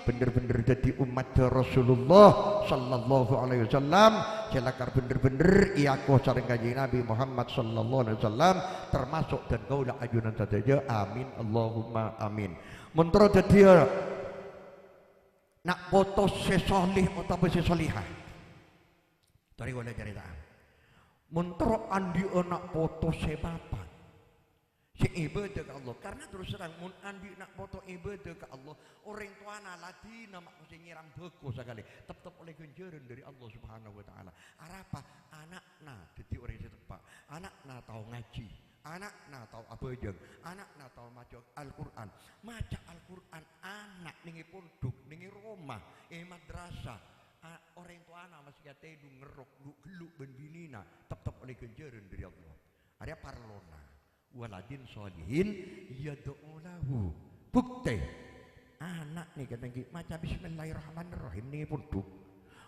bhender-bhender dhâddhi ommaddhâ Rasulullah sallallahu alaihi wasallam, sè lakar bhender-bhender èako sareng Kanjeng Nabi Muhammad sallallahu alaihi wasallam, termasuk dhân kaulâ ajunan sadhâjâ. Amin, Allahumma amin. Mon terro dhâddhiyâ na' poto sè sholèh otabâ sè sholèhah. Torè kaulâ carèta'a. Mon terro andi'â na' poto sè mapan, sè ibâdâ ka Allah. Karna terros terrang, mon andi' na' poto ibâdâ ka Allah, orèng towana ladinna ma' sè nyèram bhâko sakalè, teptep ollè ghânjhârân dâri Allah Subhanahu wa Ta'ala. Arapa? Ana'na dhâddhi orèng sè teppa', ana'na tao ngajhi, ana'na tao abhâjâng, ana'na tao maca Al-Qur'an. Maca Al-Qur'an ana' neng è pondhuk, neng è roma, è madrasah, a-, orèng towana maskè atèdhung ngerrok lu'-ghellu' bân binèna, teptep ollè ghânjhârân dâri Allah. Arèya parlona. Waladin sholihin yad'u lahu. Bhuktè, ana' nèka neng ghi' maca Bismillahirrahmanirrahim neng è pondhuk,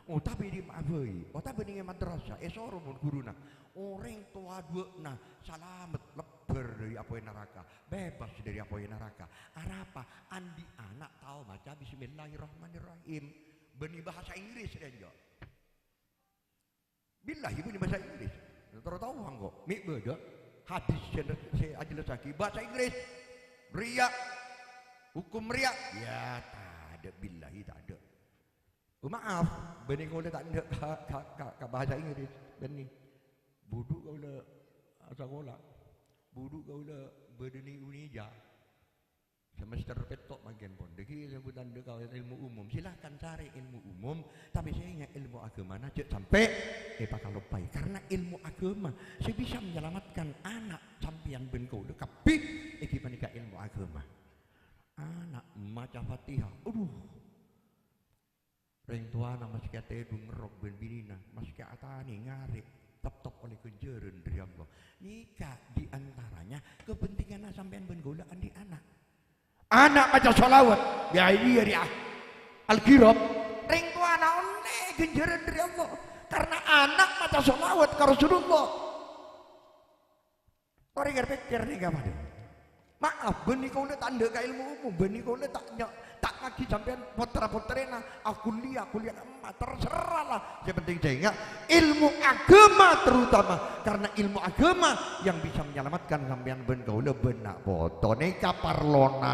otabâ è dimma'a bhâi, otabâ neng è madrasah, èsoro mon ghuruna. Orèng towa duwâ'na salamet lebbhâr dâri apoy naraka, bebas dâri apoy naraka. Arapa? Andi' ana' tao maca Bismillahirrahmanirrahim. Bânnè bhâsa Inggris rèya, enjâ'. Billahi bânnè bhâsa Inggris. Terro tao engko'. Mè' bâdâ hadis sè, sè ajhellâssaghi bhâsa Inggris. Riya. Hukum riya. Ya, tadâ', billahi tadâ'. Oh, maaf, bânnè kaulâ ta' endâ' ka, ka, ka, ka bhâsa Inggris. Bânnè. Budhu kaulâ asakola. Budhu kaulâ bâdâ nè Unija. Semester pètto' mangkèn pon. Dhâggi' sebutan dâ' kaulâ ilmu umum. Silahkan cari ilmu umum, tapè sè inga' ilmu aghâmana jhâ' sampè' èpakaloppaè. Karna ilmu aghâma sè bisa menyelamatkan ana' sampèyan bân kaulâ kabbhi èngghi panèka ilmu aghâma. Ana' maca Fatihah, aduh. Rèng towana maskè atèdhung ngerrok bân binèna, maskè atanè ngarè', teptep ollè ghânjhârân dâri Allah. Nèka di antaranya kepentinganna sampèyan bân kaulâ andi' ana'. Ana' maca shalawat, ya, iyâ, rèya. Al-Ghirab, rèng towana ollè ghânjhârân dâri Allah. Karna ana' maca shalawat ka Rasulullah. Torè kèr-pèkkèr nèka padâ. Maaf, bânnè kaulâ ta' endâ' ka ilmu umum, bânnè kaulâ ta' nya-, ta' ngajhi sampèyan pottra-pottrèna, ah, kuliah, kuliah, emma, terserah lah. Sè penting sè inga', ilmu aghâma terutama, karna ilmu aghâma yang bisa menyelamatkan sampèyan bân kaulâ bân na' poto nèka parlona.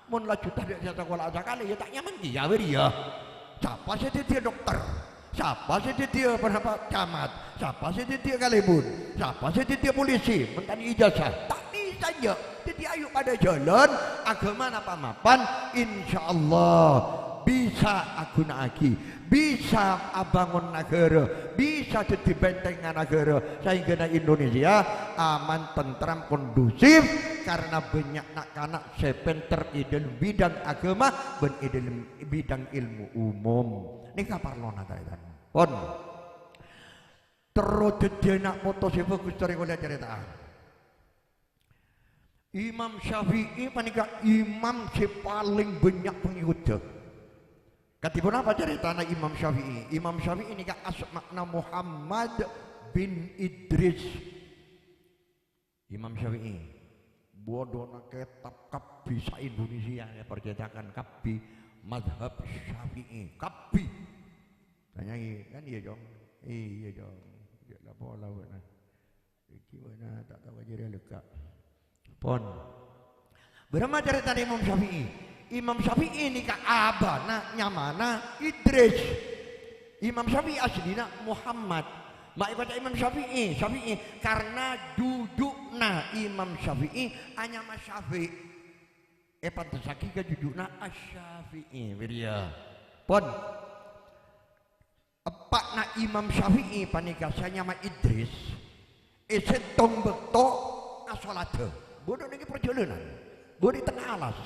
Mon laju tadâ' sè asakola sakalè, ya ta' nyaman kèya bâriyâ. Sapa sè dhâddhiyâ dokter? Sapa sè dhâddhiyâ penapa-, camat? Sapa sè dhâddhiyâ kalèbun? Sapa sè dhâddhiyâ polisi? Mon ta' nè ijazah. Ta' bisa. Ca'na, dhâddhi ayo padâ jhâlân, aghâmana pa-mapan, insyaallah bisa aghuna'aghi, bisa abângon naghârâ, bisa dhâddhi bhântengnga naghârâ, saèngghâna Indonesia aman, tentrem, kondusif, karena bânnya' na'-kana' sè pènter è dhâlem bidang aghâma bân è dhâlem bidang èlmo umum. Nèka parlona, tarètan. Pon. Terro dhâddhi ana' poto sè bhâghus, torè kaulâ carèta'a. Imam Syafi'i panèka imam sè palèng bânnya' pangèkoddhâ. Kadhi ponapa carètana Imam Syafi'i? Imam Syafi'i nèka asma'na Muhammad bin Idris. Imam Syafi'i, bâdâna kètab kabbhi sa-Indonesia, ya, parcètakan kabbhi, mazhab Syafi'i, kabbhi. Tanyai, kan iyâ, Cong? Iyâ, Cong. Jhâ' la-pola bâ'na. Iki bâ'na ta' tao ka jârèya lèkka'. Pon. Bârâmma carètana Imam Syafi'i? Imam Syafi'i nèka abana nyamana Idris. Imam Syafi'i asllina Muhammad. Ma' èkoca' Imam Syafi'i, Syafi'i, karna juju'na Imam Syafi'i anyama Syafi'. Èpantassaghi ka juju'na Asy-Syafi'i, bâriyâ. Pon. Eppa'na Imam Syafi'i panèka sè anyama Idris, è sèttong bâkto asoladdhâ. Bâdâ nèng parjhâlânan, bâdâ è tengnga alas.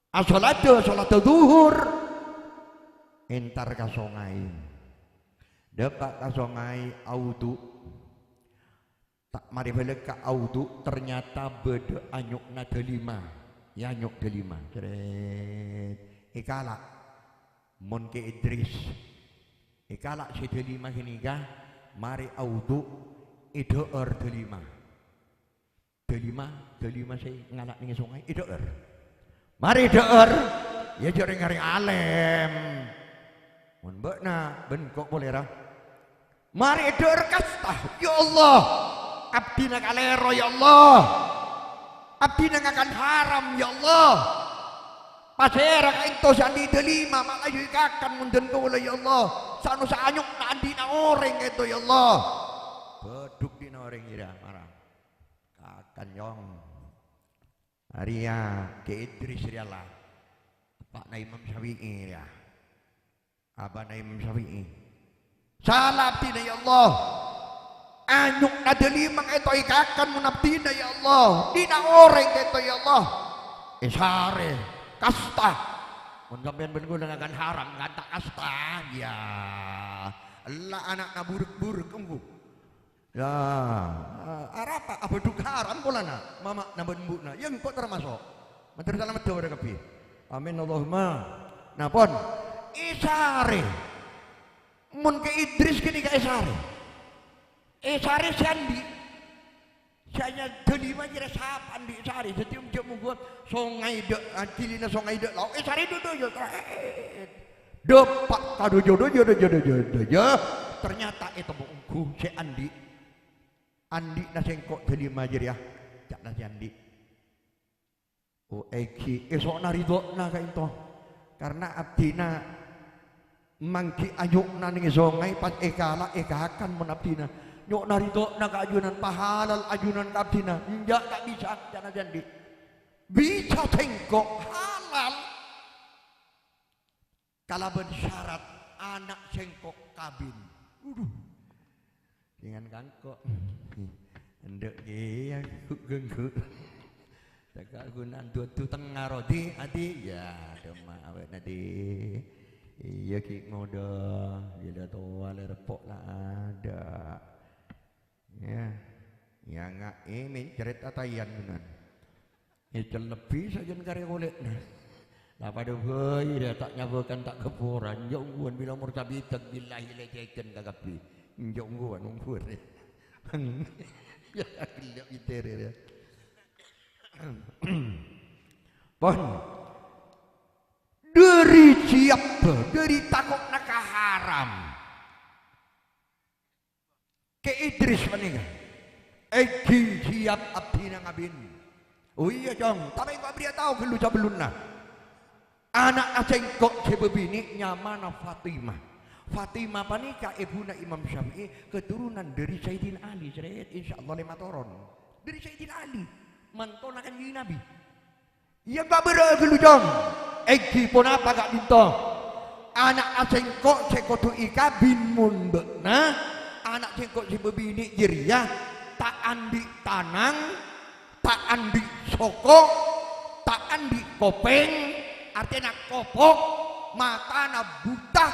Asoladdhâ, asoladdhâ dhuhur, entar ka songay. Dâpa' ka songay, awudu. Ta' marè bâlâk ka awudu, ternyata bâdâ anyo'na dâlima. Ya, anyo' dâlima. Cret. Èkala'. Mon Kè Idris. Èkala' sè dâlima ghânèka, marè awudu, èdhâ'âr dâlima. Dâlima, dâlima sè ngala' nèng songay, èdhâ'âr. Marè èdhâ'âr, ya jhâ' rèng-orèng alèm. Mon bâ'na, bân engko' polè, ra. Marè èdhâ'âr kasta, "Ya Allah, abdhina kalèro, ya Allah. Abdhina ngakan haram, ya Allah. Pasèra ka'dinto sè andi' dâlima, ma' laju èkakan mon dân kaulâ, ya Allah. Sano saanyo'na andi'na orèng ka'dinto, ya Allah." Bâdhuk dhi'na orèng ira, mara. Kakan, Cong. Arèya Kè Idris rèya la. Eppa'na Imam Syafi'i rèya. Abana Imam Syafi'i. Sala abdhina, ya Allah. Anyo'na dâlima ka'dinto èkakan mon abdhina, ya Allah. Dhi'na orèng ka'dinto, ya Allah. Èsarè. Kasta. Mon sampèyan bân kaulâ ngakan haram, nganta' kasta. Ya. Ella ana'na burek-burek ongghu. Ya, arapa? Abâdhuk haram polana, mama'na bân embu'na. Ya, engko' tamaso'. Mator salamet dhâbârâ kabbhi. Amin, Allahumma. Nah, pon. Èsarè. Mon Kè Idris ghânèka èsarè. Èsarè sè andi'. Sè anyama dâlima jârèya sapa andi' èsarè. Dhâddhi, jhâ' mongghu songay dâ', adilina songay dâ' lao'. Èsarè dâ-, dâ-, ya, terakhir. Dâpa' ka dâjâ, dâjâ, dâjâ, dâjâ, dâjâ. Ternyata ètemmo ongghu sè andi'. Andi'na sèngko' dâlima jârèya. Ca'na sè andi'. Oh, èngghi, èso'na ridho'na ka'dinto. Karna abdhina mangghi anyo'na nèng songay, pas èkala' èkakan mon abdhina. Nyo'na ridho'na ka ajunan, pahalal ajunan ka abdhina. Enjâ', ta' bisa, ca'na sè andi'. Bisa sèngko' halal. Kalabân syarat ana' sèngko' kabin. Waduh. Dengan kangko'. Endâ' kèya ghu-, ghu-, ghu-. Saka ghun andu-andu tengnga rodi, adi. Ya, coma awet nadi. Iyâ, ghi' ngodâ. Bilâ towa lè reppo' la ada. Ya. Ya, nga', eh, mencret atayan, bener. Ngècel lebbi sajân karè kolè'na. La padâ bhâi rè, ta' nyabâkan ta' ghâbburan. Enjâ' ongghuwân bilâ umor sabidhâk, billahi lècèghân ka kabbhi. Enjâ' ongghuwân, ongghuwân rè. Ya, ghellâ' bhidhârâ rè. Pon. Dhâri siap, dhâri tako'na ka haram. Kè Idris panèka, èngghi siap abdhina ngabin. Oh iyâ, Cong, tapè engko' abherri'â tao ghâllu sabellunna. Ana'na sèngko' sè bâbinè' nyamana Fatimah. Fatimah panèka èbhuna Imam Syafi'i, keturunan dhâri Sayyidina Ali, sèrèt, insyaallah lèma toron. Dhâri Sayyidina Ali, mantona Kanjeng Nabi. Iyâ, bâbârâ ghâllu, Cong. Èngghi ponapa ka'dinto? Ana'na sèngko' sè kodhu èkabin mon bâ'na, ana' sèngko' sè bâbinè' jârèya ta' andi' tanang, ta' andi' soko, ta' andi' kopèng, artèna kopok, matana buta,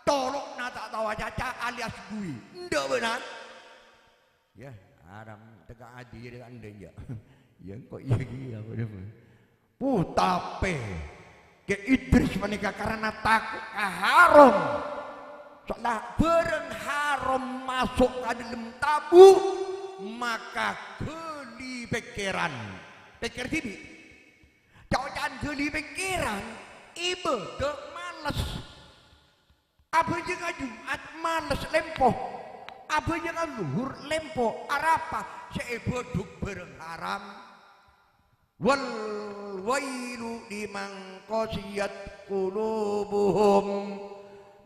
colo'na ta' tao acaca alias buwi. Endâ' bâ'na? Iyâ, haram teka' adi jadi ta' endâ', iyâ. Iyâ, engko' iyâ kèya, padâ. Puh, tapè Kè Idris panèka karana tako' ka haram. Soalla bârâng haram maso' ka dâlem tabu', maka ghâli pèkkèran. Pèkkèr dhibi'. Ca'-oca'an ghâli pèkkèran, ibâdâ males. Abhâjângnga Jum'at males lèmpo. Abhâjângnga Zuhur lèmpo. Arapa sè èbâdhuk bârâng haram? Wal wailu liman qasiyat qulubuhum.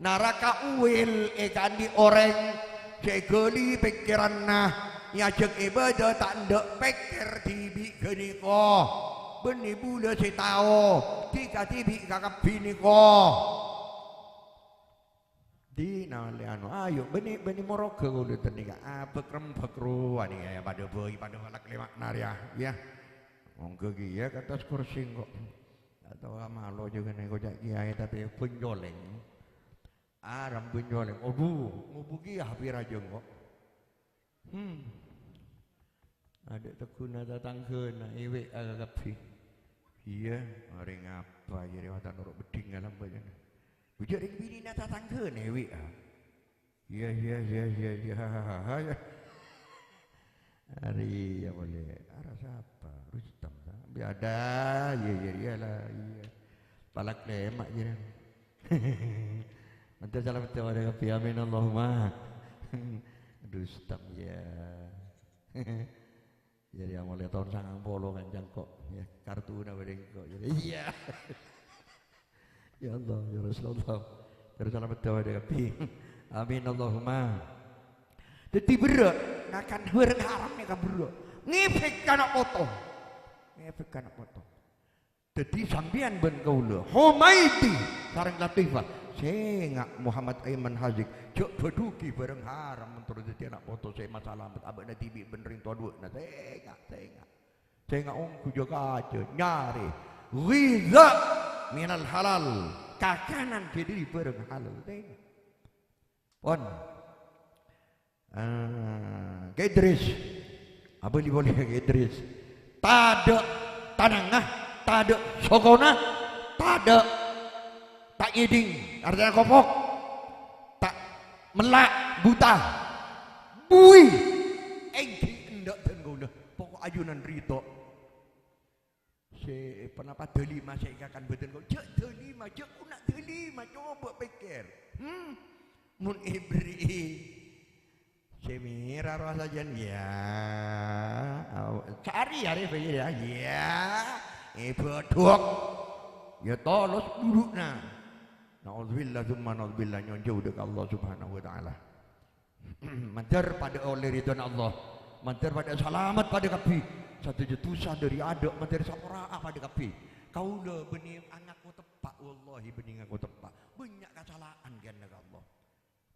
Naraka uwil èkaandi' orèng sè ghâli pèkkèranna, nyajâng ibâdâ ta' endâ' pèkkèr dhibi' ghânèka. Bânnè bulâ sè tao, dhika dhibi' kakabbhi nèka. Dina olle anu, ayo, bânnè, bânnè moroghâ kaulâ tènèka, abâk-rembâk rowa nèka, ya, padâ bhâi, padâ palak lèma' narèya, ya. Mongghâ kèya ka attas kursi engko'. Atau malo jâgâ nèko ca' kiyaè, tapè bâncolèng. Aram bâncolèng. Adhu, ngobu kèya H P rajâ engko'. Hmm. Adâ' tegghuna tatanggâna, èwè'a kakabbhi. Iyâ, arè ngapa jârèya, mata noro' beddhing alam bâjâna. Bujâ rèng binèna tatanggâna èwè'a. Iyâ, iyâ, iyâ, iyâ, iyâ. Arè iyâ polè. Arassa apa? Rustam, ta? Bi' adâ', iyâ, iyâ, iyâ la, iyâ. Palak lèma' jârèya. Mandhâr salamet padâ kabbhi, amin Allahumma. Rustam, ya. Jârèya molaè taon sangang polo kan cangko', ya, kartuna bâdâ engko'. Jârèya, iyâ. Ya Allah, ya Rasulullah. Terros salamet padâ kabbhi. Amin Allahumma. Dhâddhi berrâ', ngakan bârâng haram nèka berrâ'. Ngèpèk ka ana' poto. Ngèpèk ka ana' poto. Dhâddhi sampèyan bân kaulâ, Humaidi sareng Latifah, sènga' Muhammad Aiman Hazik, jhâ' bâdhugi bârâng haram mon terro dhâddhi ana' poto sè masalamet abâ'na dhibi' bân rèng towa dhuwâ'na, sènga', sènga'. Sènga' ongghu jâ-kajâ nyarè ghidha minal halal, kakanan sè dhâri bârâng halal, sènga'. Pon. Ah, Kè Idris. Abâli polè Kè Idris. Tadâ' tanangnga, tadâ' sokona, tadâ', ta' ngèdhing, artèna kopok. Ta' mella', buta. Buwi. Èngghi endâ' dân kaulâ. Pokok ajunan ridho. Sè ponapa dhâlima sè èkakan bâdân kaulâ? Jhâ' dhâlima, jhâ' kona dhâlima, coba pèkkèr. Hmm? Mon èberri'i sè mèra rowa sajân, ya, au-, ca'arè arè bhâi, ya, ya, èbâdhuk. Ya tolos buru'na. Na'udzubillah, tsumma na'udzubillah, nyo'on jhâu dâ' ka Allah Subhanahu wa Ta'ala. Mandhâr padâ ollè ridhâna Allah, mandhâr padâ salamet padâ kabbhi, sadhâjâ dhusa dhâri adâ' mandhâr sapora'a padâ kabbhi. Kaulâ bânnè ngako teppa', wallahi bânnè ngako teppa'. Bânnya' kasala'an kèyanna ka Allah.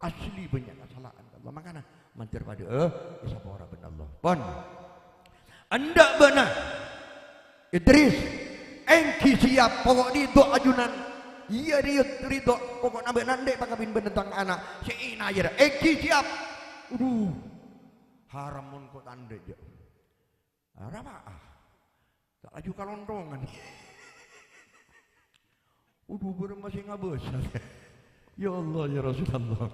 Asli bânnya' kasala'an ka Allah. Mangkana mandhâr padâ, eh, èsapora bân Allah. Pon. Endâ' bâ'na, Idris, èngghi siap, pokok ridho ajunan. Iyâ, ri-, ridho, pokokna bâ'na endâ' pakabin bân tang ana'. Sè èna jârèya, èngghi siap. Adhu, haram mon ko' ta' endâ', jâ'. Arapa, ah? Ta' laju kalonthongan. Adhu, bârâmma sè ngabâsa. Ya Allah, ya Rasulullah.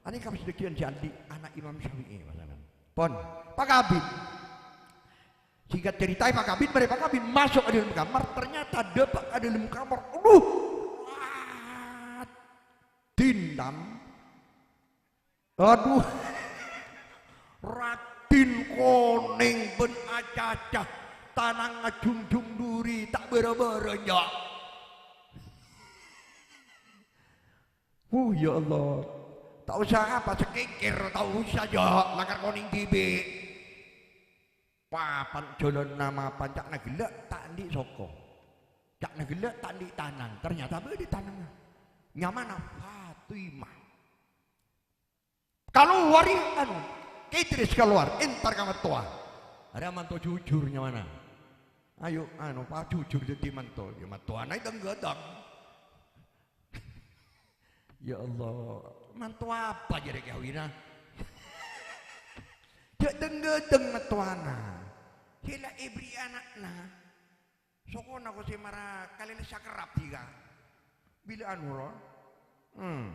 Anèka pas dhâgghiyân sè andi' ana' Imam Syafi'i, masalan. Pon, pakabin. Singkat cerita, pakabin, marè pakabin, maso' ka dâlem kamar, ternyata dâpa' ka dâlem kamar. Adhu, raddhin, Tam. Adhu. Raddhin konèng bân acaca, tanangnga jhungjhung dhuri, ta' bârâ-bârâ, jâ'. Wuh, ya Allah. Ta' osa apa, skincare, ta' osa, jâ', lakar konèng dhibi'. Papan, jhâlânna mapan, ca'na ghellâ' ta' andi' soko. Ca'na ghellâ' ta' andi' tanang. Ternyata bâdâ tanangnga. Nyamana Fatimah. Kalowar, anu, Ki Idris kalowar, entar ka mattowa. Arèya manto jujur nyamana. Ayo, anu, pa jujur dhâddhi manto. Ya mattowana dhâng-ghâdhâng. Ya Allah, manto apa jârèya kawina? Jhâ' dhâng-ghâdhâng mattowana. Sè la èbherri' ana'na. Sokona kosè mara kalèlessa kerrap dhika. Bilâ anu, ro? Hmm.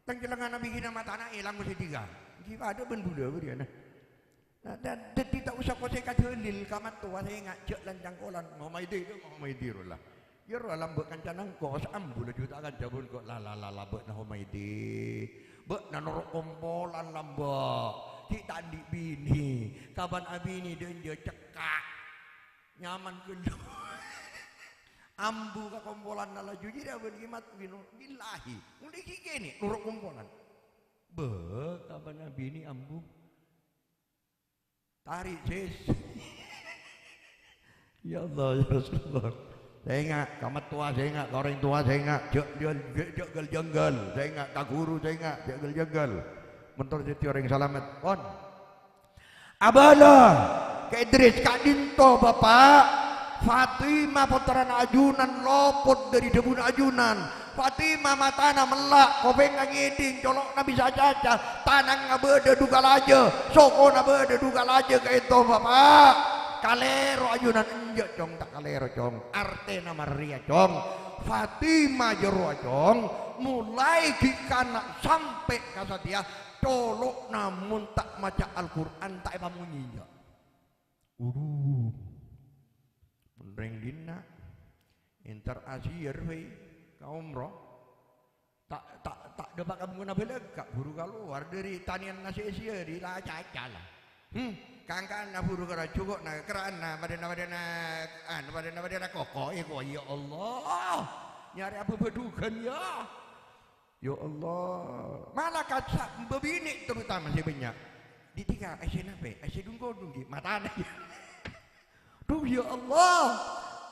Tang cellengngana bigina matana èlang kosè dhika. Ghi' padâ bân bulâ bâriyâna. Nah, dâ-, dâddhi ta' osa kosè ka dalil, ka mattowa sènga', jhâ' lan-cangkolan. Ngomaè dhi, ngomaè dhi, ro la. Iyâ, ro, lambâ' kancana engko', saambu laju ta' kanca bân engko', la, la, la, la, bâ'na ngomaè dhi. Bâ'na noro' kompolan lambâ'. Ghi' ta' andi' binè. Kapan abinè dânjâ cekka'. Nyaman ghâllu. Ambu ka kompolanna laju, jârèya bân ghi' mat-, bino-, billahi. Molaè ghi' kènè', noro' kompolan. Bâ, kapan abinè ambu. Tarè', Sis. Ya Allah, ya Rasulullah. Sènga', ka mattowa sènga', ka orèng towa sènga', jhâ', jhâ', jhâ', jhâ' ghâl-jhânggâl, sènga', ka ghuru sènga', jhâ' ghâl-jhânggâl. Mon tor dhâddhi orèng salamet, pon. Abâlâ, Ka Idris, ka'dinto, Bapa'. Fatimah pottrana ajunan lopot dâri dhâbuna ajunan. Fatimah matana mella', kopèngnga ngèdhing, colo'na bisa caca, tanangnga bâdâ du kalajâ, sokona bâdâ du kalajâ, ka'dinto, Bapa'. Kalèro ajunan, enjâ', Cong, ta' kalèro, Cong. Artèna marrèya, Cong. Fatimah jârowa, Cong, molaè ghi' kana' sampè' ka satèya, colo'na mon ta' maca Al-Qur'an ta' èpamonyè, enjâ'. Uru. Mon rèng dinna', entar asiyar bhâi ka umroh. Ta', ta', ta' dâpa' ka bengkona bâlâkka', buru kalowar dâri tanèyanna sè èsiyari, la caca la. Hmm, kangkana buru kara juko'na, kerra'anna, padâna-padâna, anu, padâna-padâna koko, èko, ya Allah. Nyarè abhâbhâdhughân, ya. Ya Allah, malakat sa-, bâbinè' terutama sè bânnya'. Dhi' dhika, "Essèna pè', essè dhungkodhung ghi'?" Matana. Duh, ya Allah,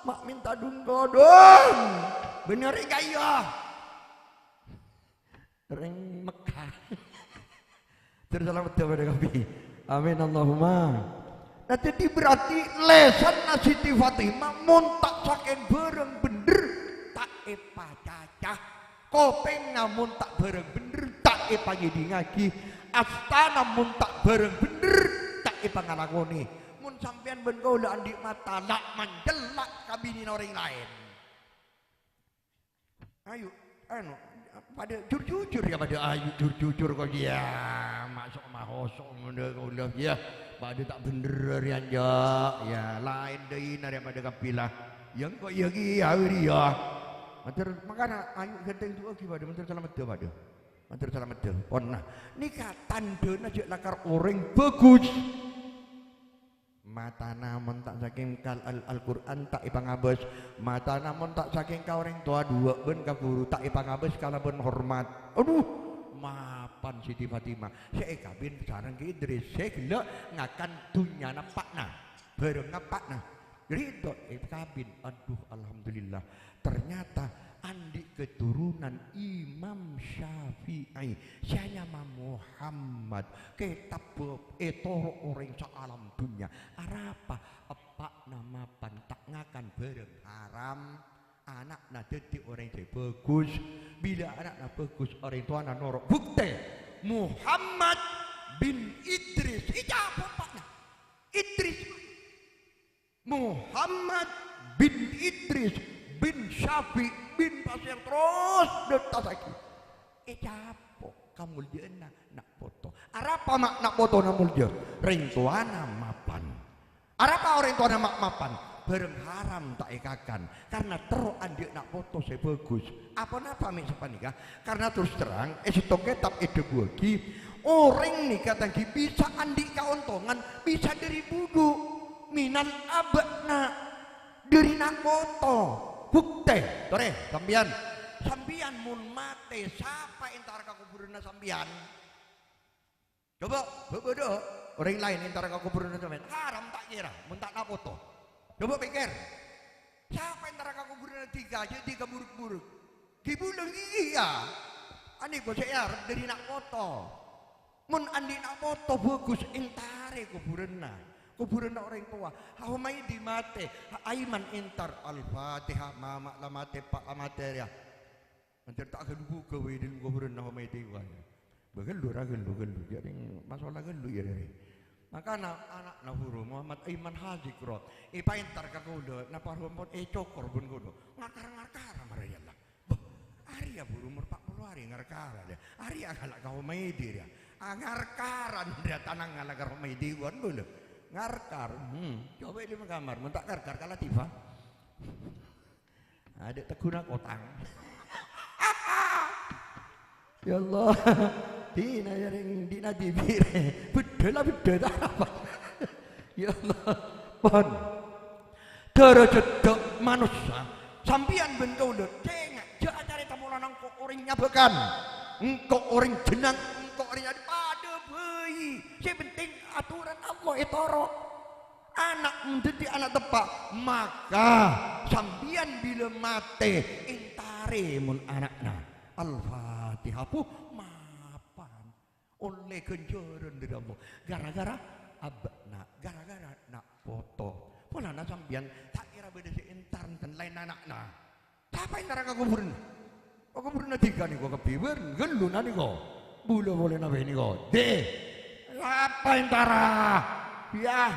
ma' mènta dhungkodhung. Bhender enggak, ya? Rèng Mekkah. Terus salamet padâ kabbhi. Amin, Allahumma. Nah, dhâddhi berarti lèsanna Siti Fatimah mon ta' sakèng bhârâng bhender ta' èpacaca. Kopèngnga mon ta' bhârâng bhender ta' èpangèdhingngaghi. Astana mon ta' bhârâng bhender ta' èpangalakonè. Mon sampèyan bân kaulâ andi' mata, la' manjella' ka binèna orèng laèn. Ayo, anu, padâ jur-jujur ya, padâ ayo jur-jujur kok, ya. Maso' mahoso ngono kaulâ, ya. Padâ ta' bhender rèya, ya. Laèn dâina rèya padâ kabbhi la. Ya, engko' ya kèya, wi, ya. Mator, makana ayo ghântèng du'âaghi padâ, mator salameddhâ padâ. Mator salameddhâ. Pon, nah, nèka tandhâna jhâ' lakar orèng bhâghus. Matana mon ta' sakèng kal-, Al-, Al-Qur'an ta' èpangabâs, matana mon ta' sakèng ka orèng towa dhuwâ' bân ka ghuru ta' èpangabâs kalabân hormat. Adhu, mapan Siti Fatimah sè èkabin sareng Ki Idris sè ghellâ' ngakan dhunnyana eppa'na, bhârângnga eppa'na. Ridho èkabin, adhu, alhamdulillah. Ternyata andi' keturunan Imam Syafi'i sè anyama Muhammad. Kètab bâb ètoro' orèng saalam dhunnya. Arapa? Eppa'na mapan ta' ngakan bhârâng haram. Ana'na dhâddhi orèng sè bhâghus. Bilâ ana'na bhâghus, orèng towana noro'. Buktè, Muhammad bin Idris. Ècabut eppa'na. Idris. Muhammad bin Idris bin Syafi' bin Pasir terros dâttasaghi. Ècapo' kamoljâ'ânna na' poto. Arapa ma' na' potona moljâ? Rèng towana mapan. Arapa orèng towana ma' mapan? Bhârâng haram ta' èkakan. Karna terro andi' na' poto sè bhâghus. Aponapa mè' sapanèka? Karna terros terrang, è sèttong kètab èdhâbuwâghi, orèng nèka ta' ènggi bisa andi' kaontongan, bisa dâri budhu'. Minal aba'na, dâri na' poto. Buktè, torè, sampèyan. Sampèyan mon matè, sapa entara ka kobhurânna sampèyan? Coba, bâ-, bâdâ orèng laèn entara ka kobhurânna sampèyan. Haram ta' kèra, mon ta' na' poto. Coba pèkkèr. Sapa entara ka kobhurânna dhika, jhâ' dhika buruk-buruk. Ghibulâ iyâ. Anèko sè èarep dâri na' poto. Mon andi' na' poto bhâghus, entarè kobhurânna. Kobhurânna orèng towa. Homaidi matè. Aiman entar. Al-Fatihah, mama' la matè, eppa' la matè rèya. Antar ta' ghâllu bhughâ bhâi è dâlem kobhurânna Homaidi, wah. Bâ ghâllu, ra ghâllu, ghâllu. Jhâ' rèng masola ghâllu, iyâ, rè. Makana ana'na buru Muhammad Aiman Haziq, ro. Èpaèntar ka kaulâ, napa ro ampon ècokor bân kaulâ. Ngarkar-ngarkar marè, yâ Allah. Bâh, arèya buru umur empat puluh arè ngarkar, yâ. Arèya ghâllu ka Homaidi, yâ. Ah, ngarkaran, yâ, tanang ghâllu ka Homaidi, wan kaulâ. Ngarkar, hmm. Coba è dâlem kamar, mon ta' ngarkar, ka Latifah. Adâ' tegguna kotang. Ya Allah. Dina ya rèng, dina dibi' rè. Beddhâ la beddhâ ta' apa. Ya Allah. Pon. Dârâjhâddhâ manossa. Sampèyan bân kaulâ, cènga', jhâ' acarèta polana engko' orèng nyabâkan. Engko' orèng jennang, engko' orèng nyadi padâ bhâi. Sè penting aturan Allah ètoro'. Ana' mon dhâddhi ana' teppa', maka sampèyan bilâ matè entarè mon ana'na. Al-Fatihah, bu, mapan. Ollè ghânjhârân dâri Allah. Gara-gara abâ'na, gara-gara na' poto. Polana sampèyan ta' kèra bâdâ sè entar enten laèn ana'na. Sapa entara ka kobhurânna? Ka kobhurânna dhika nèko kabbhi, bân ghâlluna nèko. Bulâ polè napa nèko? Dè. Sapa entara? Yâ.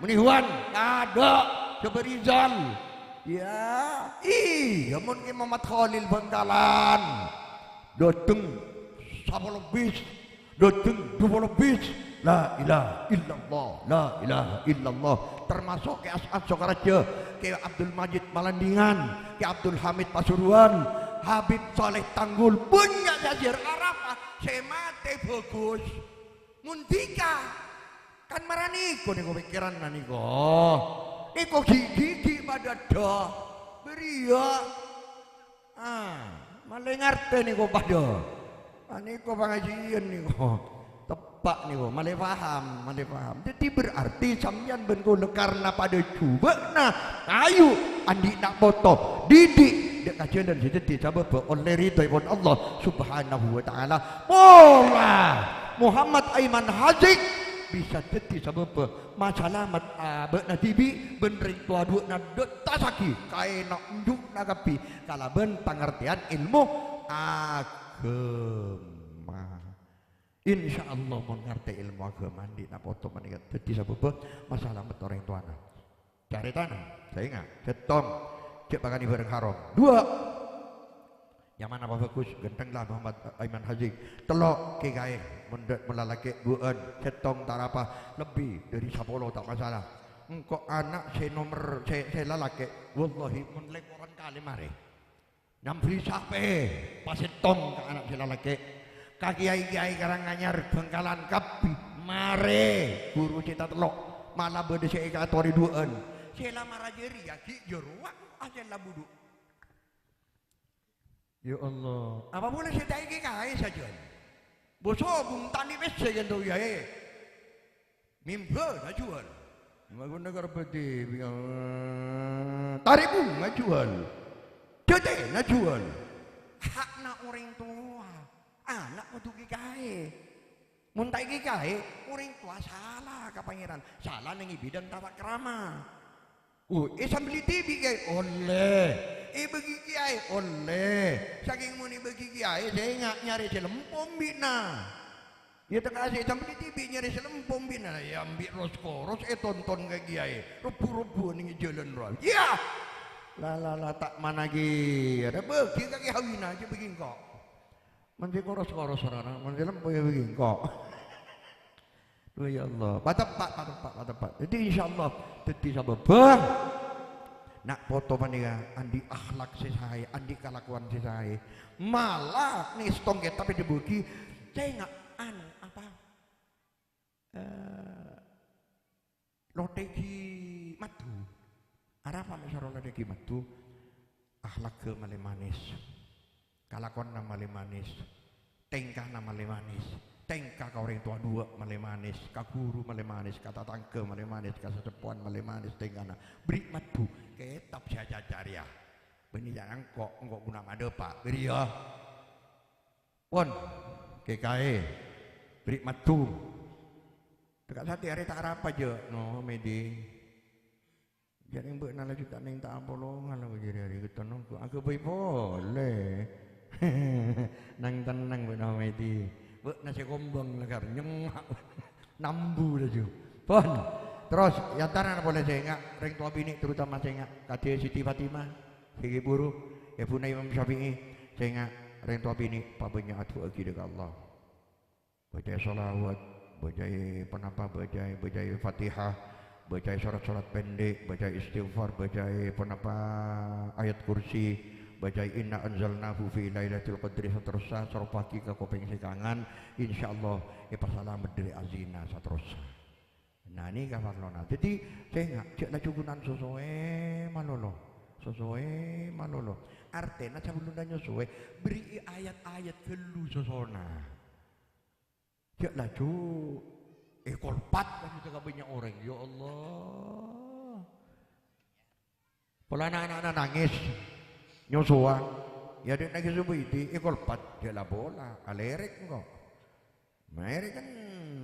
Menihuan. Tadâ'. Coba Rizal. Yâ. Iyâ, mon Kè Muhammad Khalil Bangkalan. Dâteng sapolo bis. Dâteng dupolo bis. La ilaha illallah, la ilaha illallah. Termasuk Kè As'ad Sokaraja, Kè Abdul Majid Malandingan, Kè Abdul Hamid Pasuruan, Habib Saleh Tanggul, bânnya' sè ajhâr Arafah, sè matè bhâghus. Mon dhika, kan mara nèko, nèko pèkkèranna nèko. Nèko ghi'-ghighi' padâ dâ. Bâriyâ. Ah, malè ngartè nèko padâ. Ah, nèko pangajiyân nèko. Teppa' nèko, malè paham, malè paham. Dhâddhi berarti sampèyan bân kaulâ karna padâ jhubâ'na, ayu, andi' na' poto, didik, dâ' ka jhâlân sè dhâddhi sabâbbhâ ollè ridhoèpon Allah Subhanahu wa Ta'ala. Pola Muhammad Aiman Haziq bisa dhâddhi sabâbbhâ masalamet abâ'na dhibi' bân rèng towa dhuwâ'na dâttasaghi kaèna onjhu'na kabbhi kalabân pangartèyan èlmo aghâma. Insyaallah, mon ngartè èlmo aghâma, andi' na' poto panèka dhâddhi sabâbbhâ masalamet orèng towana. Carètana, saènga', sèttong, jhâ' makanè bhârâng haram. Duwâ', Nyamana apa bhâghus, ghântheng la Muhammad Aiman Haziq. Tello', kè kaè, mon dâ-, mon lalakè' duwâ'ân, sèttong ta' arapa, lebbi dâri sapolo ta' masalah. Engko' ana' sè nomer, sè, sè lalakè', wallahi mon lèkoran kalè marè. Nyambri sapè, pasèttong ka ana' sè lalakè'. Ka kèyaè-kèyaè Karanganyar, Bhângkalan kabbhi, marè, buru sè tatello'. Mala bâdâ sè èkatorè duwâ'ân. Sè la mara jârèya ghi' jârowa, a sè la budhu'. Ya Allah, apa polè sè ta' èkè kaè sajân? Bâso bun tani pèssè kènto yaè. Mimba najhuwâl. Maguna karbati, tarèbung najhuwâl. Jhâtè najhuwâl. Hakna orèng towa. Ana' kodhu èkè kaè. Mon ta' èkè kaè, orèng towa sala ka Pangèran. Sala neng è bidhâng tata krama. Oh, èsambelli dhibi' kèyaè? Ollè. Èbâgi kèyaè? Ollè. Sakèng mon èbâgi kèyaè, sènga' nyarè sè lempo embi'na. Iyâ, ta' kasè èsambelli dhibi' nyarè sè lempo embi'na. Iyâ, embi' ros-koros ètonton ka kèyaè. Robbhu-robbhu neng è jhâlân rowa. Iyâ! La, la, la, ta' managhi. Arè bâgi ka kèyaè hawina, jhâ' bâgi engko'. Mon sè koros-koros rara, mon sè lempo iyâ bâgi engko'. Oh, ya Allah. Pateppa', pateppa', pateppa'. Dhâddhi, insyaallah, dhâddhi sabâbbhâ. Na' poto panèka andi' akhlak sè saè, andi' kalakowan sè saè. Mala ngèstong kètab èdhâbuwaghi, sènga' anu, apa? Eh, lotèghi maddhu. Arapa mè' soro lotèghi maddhu? Akhlakka malè manis. Kalakowanna malè manis. Tèngkana malè manis. Tèngka Ka orèng towa dhuwâ' malè manis, ka ghuru malè manis, ka tatangghâ malè manis, ka saseppowan malè manis tèngkana. Bherri' maddhu, kètab sè acaca rèya. Bânnè jhâ' engko', engko' ghuna madhâpa'. Bherri', yâ. Pon, kèkaè. Bherri' maddhu. Tèka' satèya arè ta' arapa, jhâ'. No, Mèdi. Jhâ' nèng bâ'na laju ta' nèng ta' apolongan la jârèya arè ghâtton ongghu. Aghâbây polè. Nang-tennang bâ'na, Mèdi. Bâ'na sè kombâng lakar nyengnga'. Nambu laju. Pon. Terros, è antarana polè sènga', rèng towa binè' terutama sènga'. Kadhi Siti Fatimah, sè ghi' buru, èbhuna Imam Syafi'i, sènga', rèng towa binè', pabânnya' adu'aaghi dâ' ka Allah. Bâcaè shalawat, bâcaè ponapa, bâcaè, bâcaè Fatihah, bâcaè sorat-sorat pendek, bâcaè istighfar, bâcaè ponapa, ayat kursi, bâcaè inna anzalnahu fi lailatul qadri, saterrossa, soropaaghi ka kopèng sè kangan, insyaallah èpasalamet dâri azina, saterrossa. Nah, nèka parlona. Dhâddhi, sènga', jhâ' laju ghuna'an sosowè malolo. Sosowè malolo. Artèna sabellunna nyosowè, bherri'i ayat-ayat ghâllu sosona. Jhâ' laju èkolpat laju ka bânnya' orèng. Ya Allah. Polana ana'na nangès, nyosowa. Ya, dâ' nangès sè bâdhi, èkolpat, jhâ' la pola, alèrèk engko'. Mèrèk kan,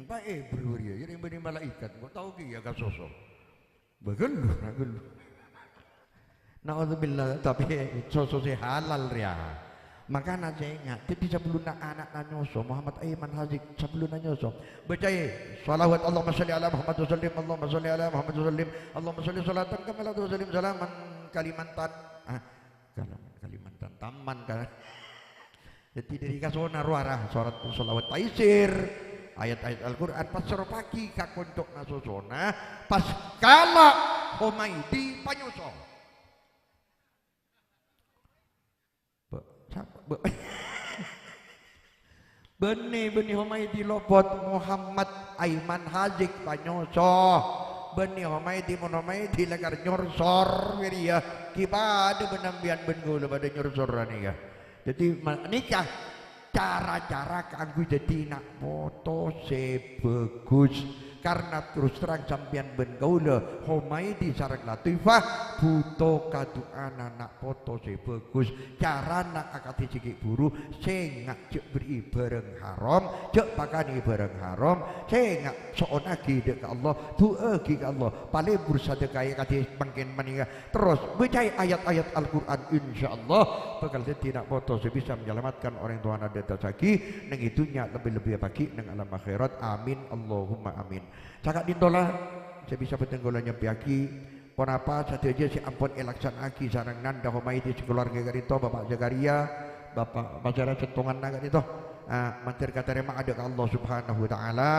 Pak, eh, bru rèya, jârèya bânnè malaèkat, engko' tao kèya ka soso. Bâ ghâllu, na ghâllu. Naudzubillah, tapè soso sè halal rèya. Makana sènga', dhâddhi sabellunna ana'na nyoso, Muhammad Aiman Haziq, sabellunna nyoso, bâcaè shalawat, Allahumma shalli ala Muhammad wa sallim, Allahumma shalli ala Muhammad wa sallim, Allahumma shalli shalatan kamilatan wa sallim salaman Kalimantan. Ah, Kal-, Kalimantan Taman, kan. Dhâddhi dâri ka sona rowa ra, sorat, shalawat taisir, ayat-ayat Al-Qur'an, pas soropaaghi ka konco'na sosona, pas kala' Humaidi panyoso. Bâ-, sapa? Bâ-, bânnè, bânnè Humaidi lopot, Muhammad Aiman Haziq panyoso. Bânnè Humaidi, mon Humaidi lakar nyorsor, kèrèya. Ghi' padâ bân sampèyan bân kaulâ padâ nyorsor nèka. Dhâddhi, ma-, nèka cara-cara kaangghuy dhâddhi na' poto sè bhâghus. Karna terros terrang sampèyan bân kaulâ, Humaidi sareng Latifah, bhuto kadu'âna na' poto sè bhâghus. Carana akadhi sè ghi' buru, sènga' jhâ' bherri'i bhârâng haram, jhâ' pakanè bhârâng haram, sènga' so'onaghi dâ' ka Allah, du'aaghi ka Allah, palebur sadhâkaè kadhi mangkèn panèka. Terros bâcaè ayat-ayat Al-Qur'an, insyaallah bhâkal dhâddhi na' poto sè bisa menyelamatkan orèng towana dâ'-, dâddhi neng è dhunnya, lebbi-lebbi pagghi' neng alam akhèrat. Amin, Allahumma amin. Saka'dinto la sè bisa bhâdhân kaulâ nyampèyaghi. Ponapa sadhâjâ sè ampon èlaksana'aghi sareng Nanda Humaidi sakalowarga ka'dinto, Bapa' Zakaria, Bapa' Mas Zara, sèttonganna ka'dinto, ah, mandhâr katarèma'a dâ' ka Allah Subhanahu wa Ta'ala.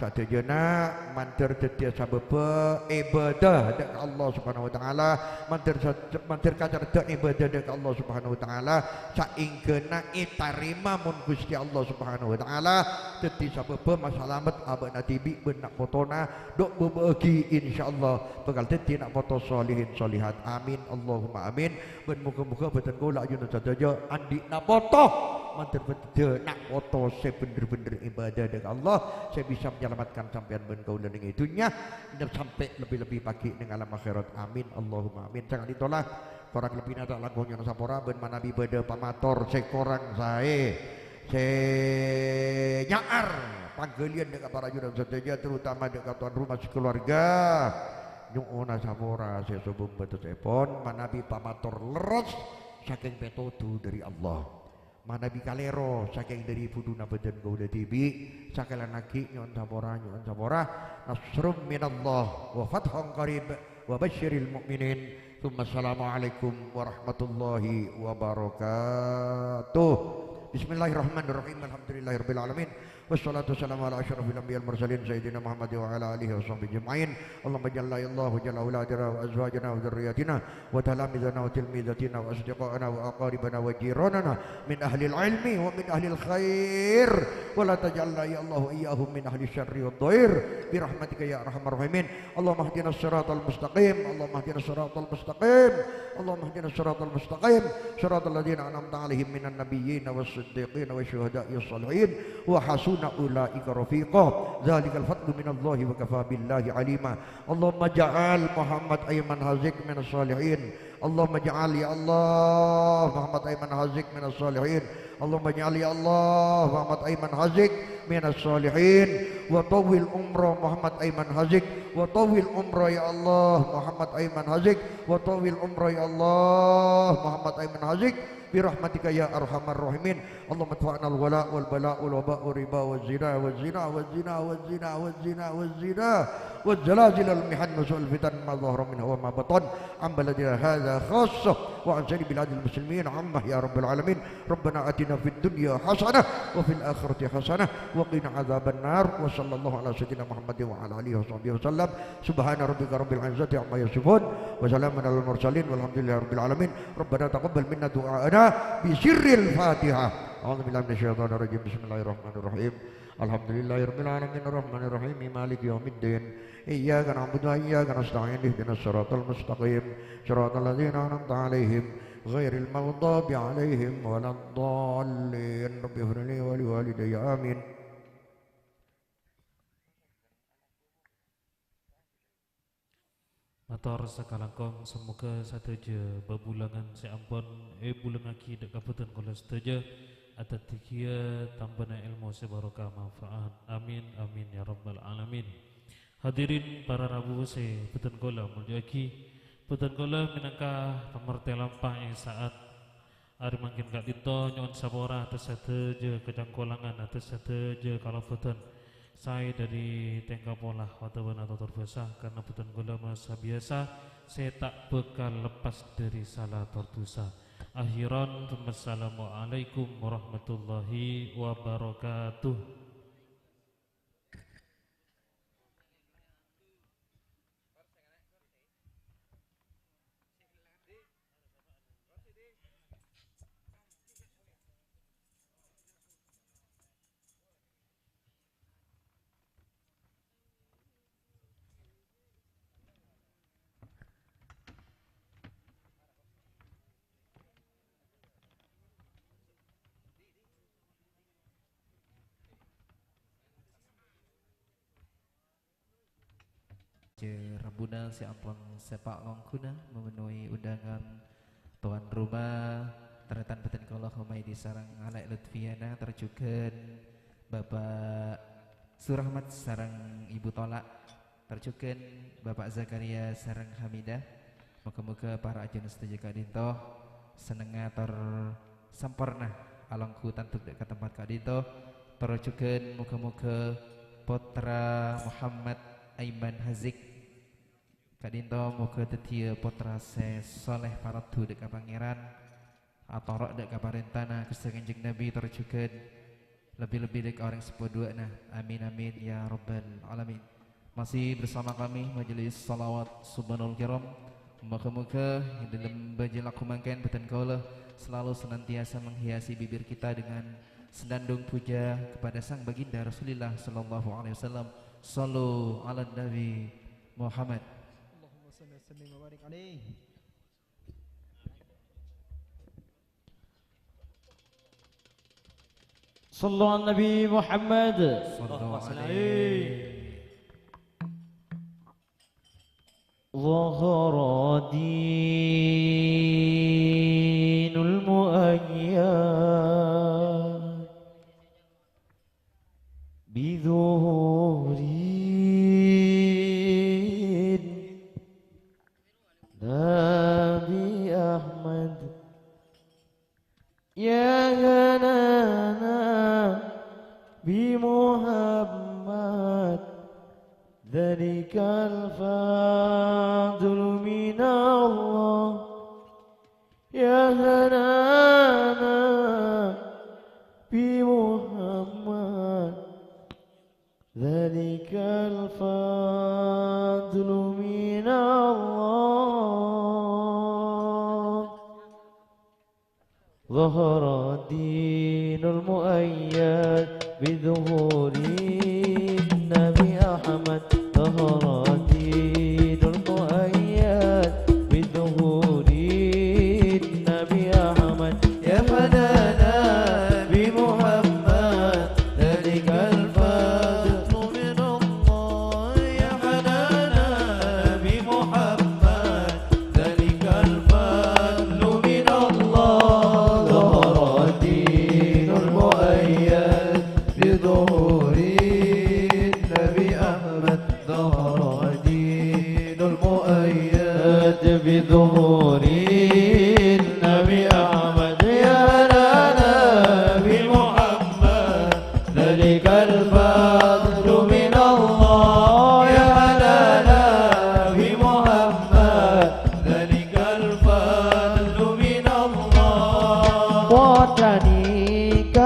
Sadhâjâna mandhâr dhâddhiyâ sabâbbhâ ibadah dâ' ka Allah Subhanahu wa Ta'ala, mandhâr sa-, mandhâr kacerdhâ'ân ibadah dâ' ka Allah Subhanahu wa Ta'ala, saèngghâna ètarèma mon Ghustè Allah Subhanahu wa Ta'ala dhâddhi sabâbbhâ masalamet abâ'na dhibi' bân na' potona, dâ' bâbâ'âghi, insyaallah bhâkal dhâddhi na' poto solihin solihat. Amin, Allahumma amin. Bân moghâ-moghâ bhâdhân kaulâ ajunan sadhâjâ andi' na' poto, mandhâr bhâdhân na' poto sè bhender-bhender ibadah dâ' ka Allah, sè bisa menyelamatkan sampèyan bân kaulâ neng è dhunnya, sampè' lebbi-lebbi pagghi' neng alam akhèrat. Amin, Allahumma amin. Saka'dinto la, korang lebbina ta' langkong nyo'on sapora, bân manabi bâdâ pamator sè korang saè, sè nya'ar pangghâliyân dâ' ka para ajunan sadhâjâ, terutama dâ' ka tuan rumah sakalowarga, nyo'ona sapora sè sobung bâtessèpon, manabi pamator lerres sakèng pètodhu dâri Allah. Manabi kalèro sakèng dâri budhuna bhâdhân kaulâ dhibi', sakalèyan aghi' nyo'on sapora, nyo'on sapora. Nasrum minallah wa fathun qarib wa basysyiril mu'minin. Tsumma assalamualaikum warahmatullahi wabarakatuh. Bismillahirrahmanirrahim. Alhamdulillahirabbil alamin. Wassalatu wassalamu ala asyrafil anbiya wal mursalin sayyidina Muhammadin wa ala alihi wa sahbihi ajma'in. Allahumma ij'alna ya Allah wa ij'al auladana wa azwajana wa dzurriyyatina wa talamidana wa tilmidzatina wa asdiqa'ana wa aqaribana wa jiranana min ahlil ilmi wa min ahlil khair, wa la taj'alna ya Allah wa iyyahum min ahli syarri wad dhair, bi rahmatika ya arhamar rahimin. Allahumma ihdinas siratal mustaqim, Allahumma ihdinas siratal mustaqim, Allahumma ihdinas siratal mustaqim, siratal ladzina an'amta 'alaihim minan nabiyyin was siddiqin wasy syuhada'i was shalihin wa hasuna أولئك رفيقا. ذلك الفضل من الله وكفى بالله عليما. اللهم اجعل محمد أيمن هزيك من الصالحين. اللهم اجعل، يا الله، محمد أيمن هزيك من الصالحين. اللهم اجعل، يا الله، محمد أيمن هزيك من الصالحين. وطول عمر محمد أيمن هزيك. وطول عمر، يا الله، محمد أيمن هزيك. وطول عمر، يا الله، محمد أيمن هزيك. برحمتك يا أرحم الراحمين. اللهم ادفع عنا الولاء والبلاء والوباء والربا والزنا والزنا والزنا والزنا والزنا والزنا والزلازل والمحن وسوء الفتن ما ظهر منها وما بطن، عن بلدنا هذا خاصة، وعن سائر بلاد المسلمين عامة يا رب العالمين. ربنا آتنا في الدنيا حسنة وفي الآخرة حسنة وقنا عذاب النار. وصلى الله على سيدنا محمد وعلى آله وصحبه وسلم. سبحان ربك رب العزة عما يصفون. وسلام على المرسلين والحمد لله رب العالمين. ربنا تقبل منا دعاءنا بسر الفاتحة. أعوذ بالله من الشيطان الرجيم. بسم الله الرحمن الرحيم. الحمد لله رب العالمين. الرحمن الرحيم. مالك يوم الدين. إياك نعبد وإياك نستعين. اهدنا الصراط المستقيم. صراط الذين أنعمت عليهم غير المغضوب عليهم ولا الضالين. رب اغفر لي ولوالدي. آمين. Mator sakalangkong, samoghâ sadhâjâ babulangan sè ampon èbulangaghi dâ' ka bhâdhân kaulâ sadhâjâ, adhâddhiyâ tambâna èlmo sè barokah manfaat. Amin, amin, ya rabbal alamin. Hadirin para rabu sè bhâdhân kaulâ molja'aghi, bhâdhân kaulâ mènangka pamartè lampa è sa'at arè mangkèn ka'dinto nyo'on sapora atas sadhâjâ kacangkolangan, atas sadhâjâ kalabhâdhân saè dhâri tèngka pola otabâna totor bhâsa, karna bhâdhân kaulâ manossa biyasa sè ta' bhâkal leppas dhâri sala tor dhusa. Akhiran, assalamualaikum warahmatullahi wabarakatuh. Jâ rabbuna sè ampon sèpa' longghuna memenuhi undangan tuan rumah, tarètan bhâdhân kaulâ Humaidi sareng Alè' Lutfiana, tor jhughân Bapak Surahmat sareng Ibu Tola, tor jhughân Bapak Zakaria sareng Hamidah. Moghâ-moghâ para ajunan sadhâjâ ka'dinto sennengnga tor samporna alongghu tandhuk dâ' ka tempat ka'dinto, tor jhughân moghâ-moghâ pottra Muhammad Aiman Hazik ka'dinto moghâ dhâddhiyâ pottra sè soleh paraddu dâ' ka Pangèran, atoro' dâ' ka parèntana Ghustè Kanjeng Nabi, tor jhughân lebbi-lebbi dâ' ka orèng seppo duwâ'na. Amin, amin, ya rabbal alamin. Masih bersama kami Majelis Salawat Subhanul Kiram. Moghâ-moghâ è dâlem bâjâ lagghu mangkèn bhâdhân kaulâ selalu senantiasa menghiasi bibir kita dengan senandung puja kepada Sang Baginda Rasulillah sallallahu alaihi wasallam. Shallu ala Nabi Muhammad. Allahumma shalli wa sallim wa barik alaih. صلوا على النبي محمد. صلوا عليه. ظهر الدين المؤيد بظهور النبي أحمد. يا هنانا بمحمد، ذلك الفضل من الله. يا هنانا بمحمد، ذلك الفضل من الله. ظهر الدين المؤيد بظهور النبي أحمد. ظهر الدين المؤيد بظهور النبي أحمد. يا فدانا بمحمد، ذلك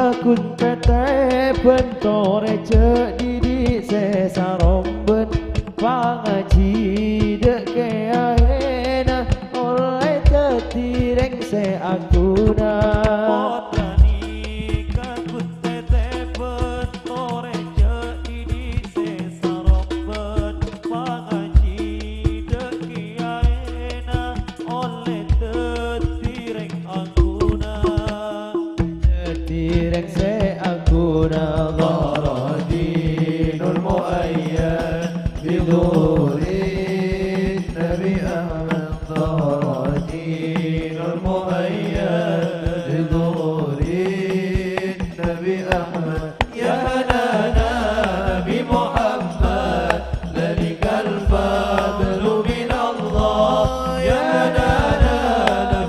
Ghun tètèbhân torè jhâ' dhibi' sè saromban, pangajhi dâ' kèyaèna ollè dhâddhi rèng sè aghuna. Pottrana ghun tètèbhân torè jhâ' dhibi' sè saromban, pangajhi dâ' kèyaèna ollè dhâddhi rèng aghuna. Dhâddhi rèng sè aghuna. Dhahara dinul mu'ayyad bi dhuhurin Nabi Ahmad. Dhahara dinul mu'ayyad bi dhuhurin Nabi Ahmad. Ya hanana bi Muhammad, dzalikal fadlu minallah. Ya hanana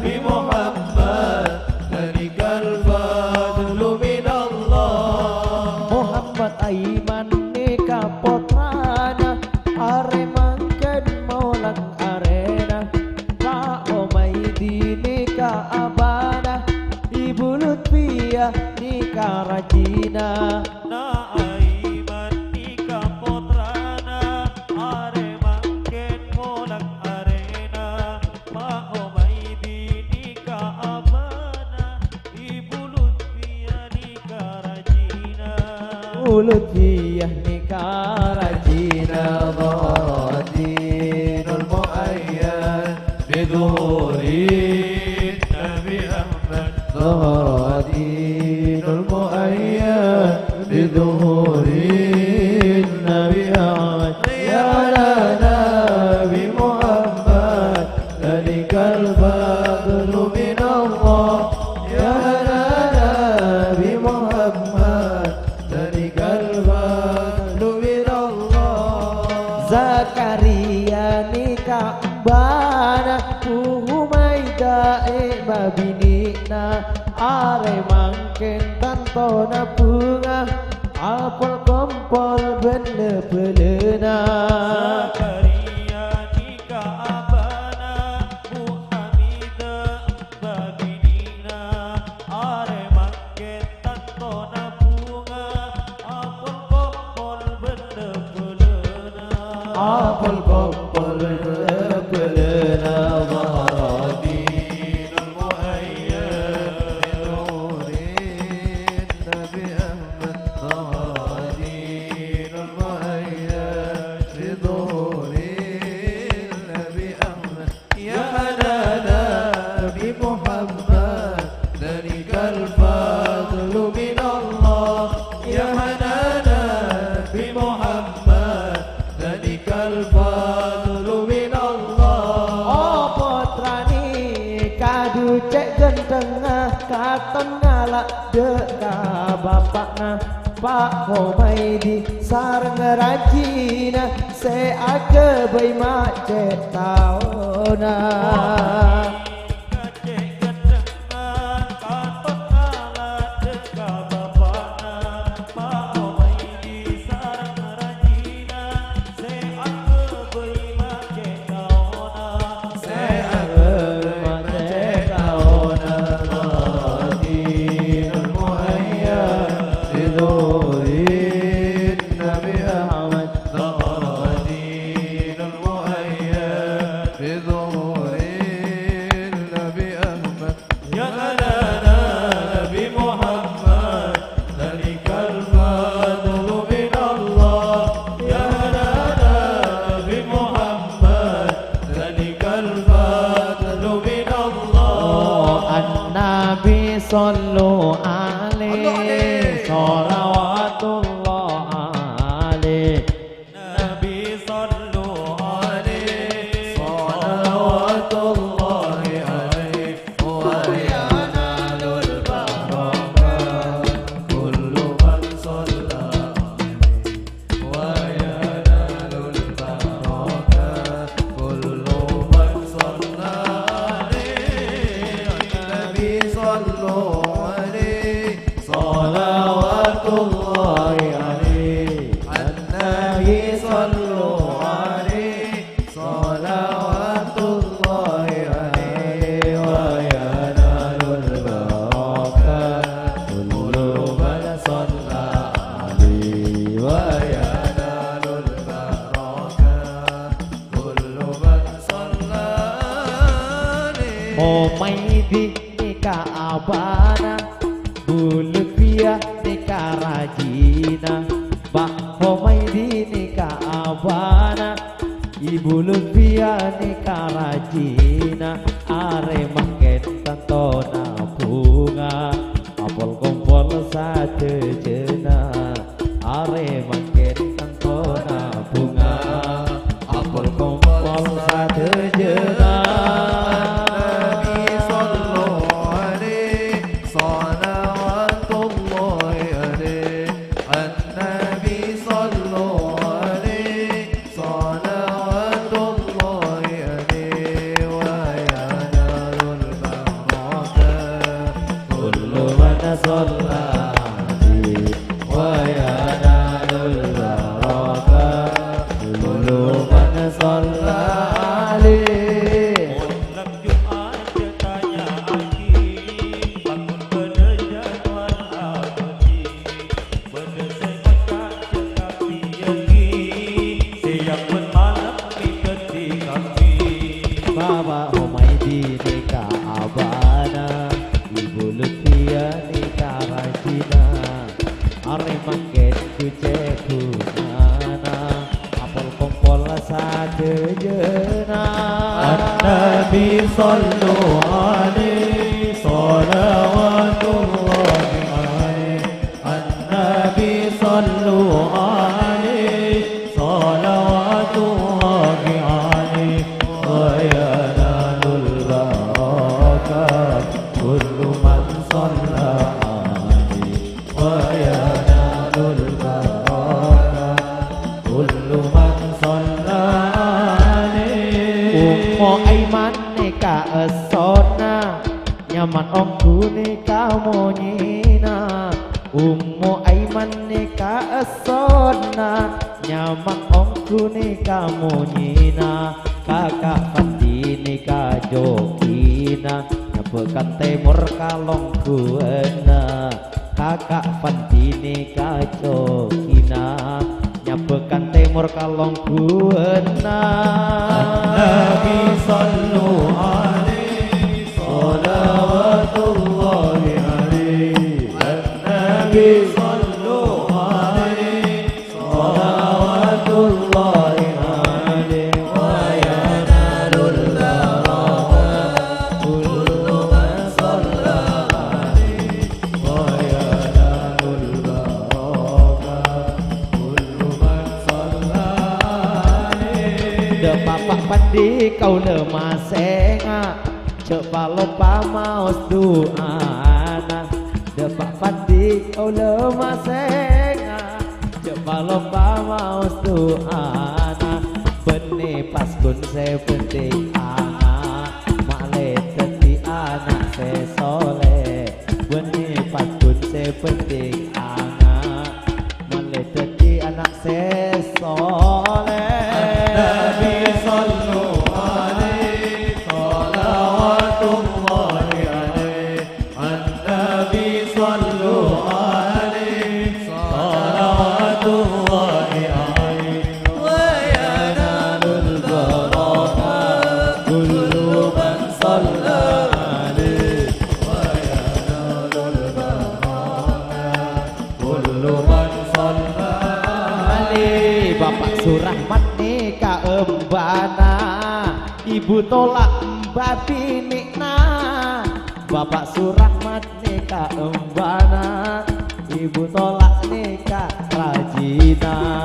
bi Muhammad, dzalikal fadlu minallah. Muhammad Aiman nèka pottrana, arè mangkèn molang arèna. Pa' Humaidi nèka abana, Ibu Lutfiyah nèka rajina. Na Aiman nèka pottrana, arè mangkèn molang arèna. Pa' Humaidi nèka abana, Ibu Lutfiyah nèka rajina. Ibu Lutfiyah nèka rajina. Dhahara dinul mu'ayyad bi dhuhurin Nabi Ahmad. Dhahara dinul mu'ayyad bi dhuhurin Nabi Ahmad. Ya hanana bi Muhammad, dzalikal fadlu minallah. Ya hanana bi Muhammad, dzalikal fadlu minallah. Zakariya nèka embana, Ummu Humaidah è babinè'na, arè mangkèn tantona bhunga, apol-kompol bân la-bhâlâna. Zakariya nèka abana, Ummu Hamidah babinè'na, arè mangkèn tantona bhunga, apol-kompol bân la-bhâlâna. Apol-kompol bân la-bhâlâna. Dhahara dinul mu'ayyad bi dhuhurin Nabi Ahmad. Dhahara dinul mu'ayyad bi dhuhurin Nabi Ahmad. Ya hanana bi Muhammad, dzalikal fadlu minallah. Ya hanana bi Muhammad, dzalikal fadlu minallah. Oh, pottrana kadu cè' ghântengnga, katon ngala' dâ' ka bapa'na. Pa' Humaidi sareng rajina sè aghâbây ma' cè' taona. Ya hanana bi Muhammad, dzalikal fadlu minallah. Ya hanana bi Muhammad, dzalikal fadlu minallah. An-Nabi shallu alaihi, shalawatullah alaihi. Nabi shallu alaihi, shalawatullahi alaihi, wa yanalul barakah kullu man shalla alaihi, wa yanalul barakah kullu man shalla alaihi. Nabi shallu alaihi, shalawatullah Di nèka abana, Bu Lutfia nèka rajina, Pak Homaidi nèka abana, Ibu Lutfia nèka rajina, arè mangkèn tantona bhunga, apol-kompol sadhâjâna. Arè mangkèn tantona bhunga, apol-kompol sadhâjâna. Nabi sallu alaihi, salawatullahi alaihi. An-Nabi sallu alaihi, salawatullahi alaihi wa yanalul barakah kullu man shalla alaihi wa yanalul barakah kullu man shalla alaihi. Malam Jumat tanya'aghi, bangun bâdâ jadwal abdhi. Bâdâ sè ngoca' jhâ' kapiyangghi, sè yakin malem mètodhi kabbhi. Bapa' Homaidi nèka abana, Ibu Lutfia nèka rajina. Arè mangkèn ghu cè' bhungana, apol-kompol sadhâjâna. An-Nabi sallu alaihi, salawatullahi alaihi. An-Nabi sallu alaihi, salawatullahi alaihi, wa yanalul barakah kullu man shalla alaihi, wa yanalul barakah kullu man shalla alaihi. Ummu Aiman nèka essona, nyaman ongghu nèka monyèna. Ummu Aiman nèka essona, nyaman ongghu nèka monyèna. Kaka' Pandi nèka jhokèna, nyabbhâ' kan tèmor ka longghuwânna. Kaka' Pandi nèka jhokèna, nyabbhâ' kan tèmor ka longghuwânna. An-Nabi sallu alaihi, salawatullahi alaihi. An-Nabi sallu alaihi, salawatullahi alaihi. Wa yanalul barakah kullu man shalla alaihi. Wa yanalul barakah kullu man shalla alaihi. Dâ' Bapa' Pandi kaulâ masènga', jhâ' paloppa maos du'ana. Dâ' Bapa' Pandi kaulâ masènga', jhâ' paloppa maos du'ana. Bânnè pas ghun sè penting ana', ma'lè dhâddhi ana' sè soleh. Bânnè pas ghun sè penting ana', ma'lè dhâddhi ana' sè soleh. An-Nabi sallu alaihi, salawatullahi alaihi. An-Nabi sallu alaihi, salawatullahi alaihi. Wa yanalul barakah kullu man shalla alaihi. Wa yanalul barakah kullu man shalla alaihi. Bapa' Surahmat nèka embana, Ibu Tola' embabinè'na. Bapa' Surahmat nèka embana, Ibu Tola' nèka rajina.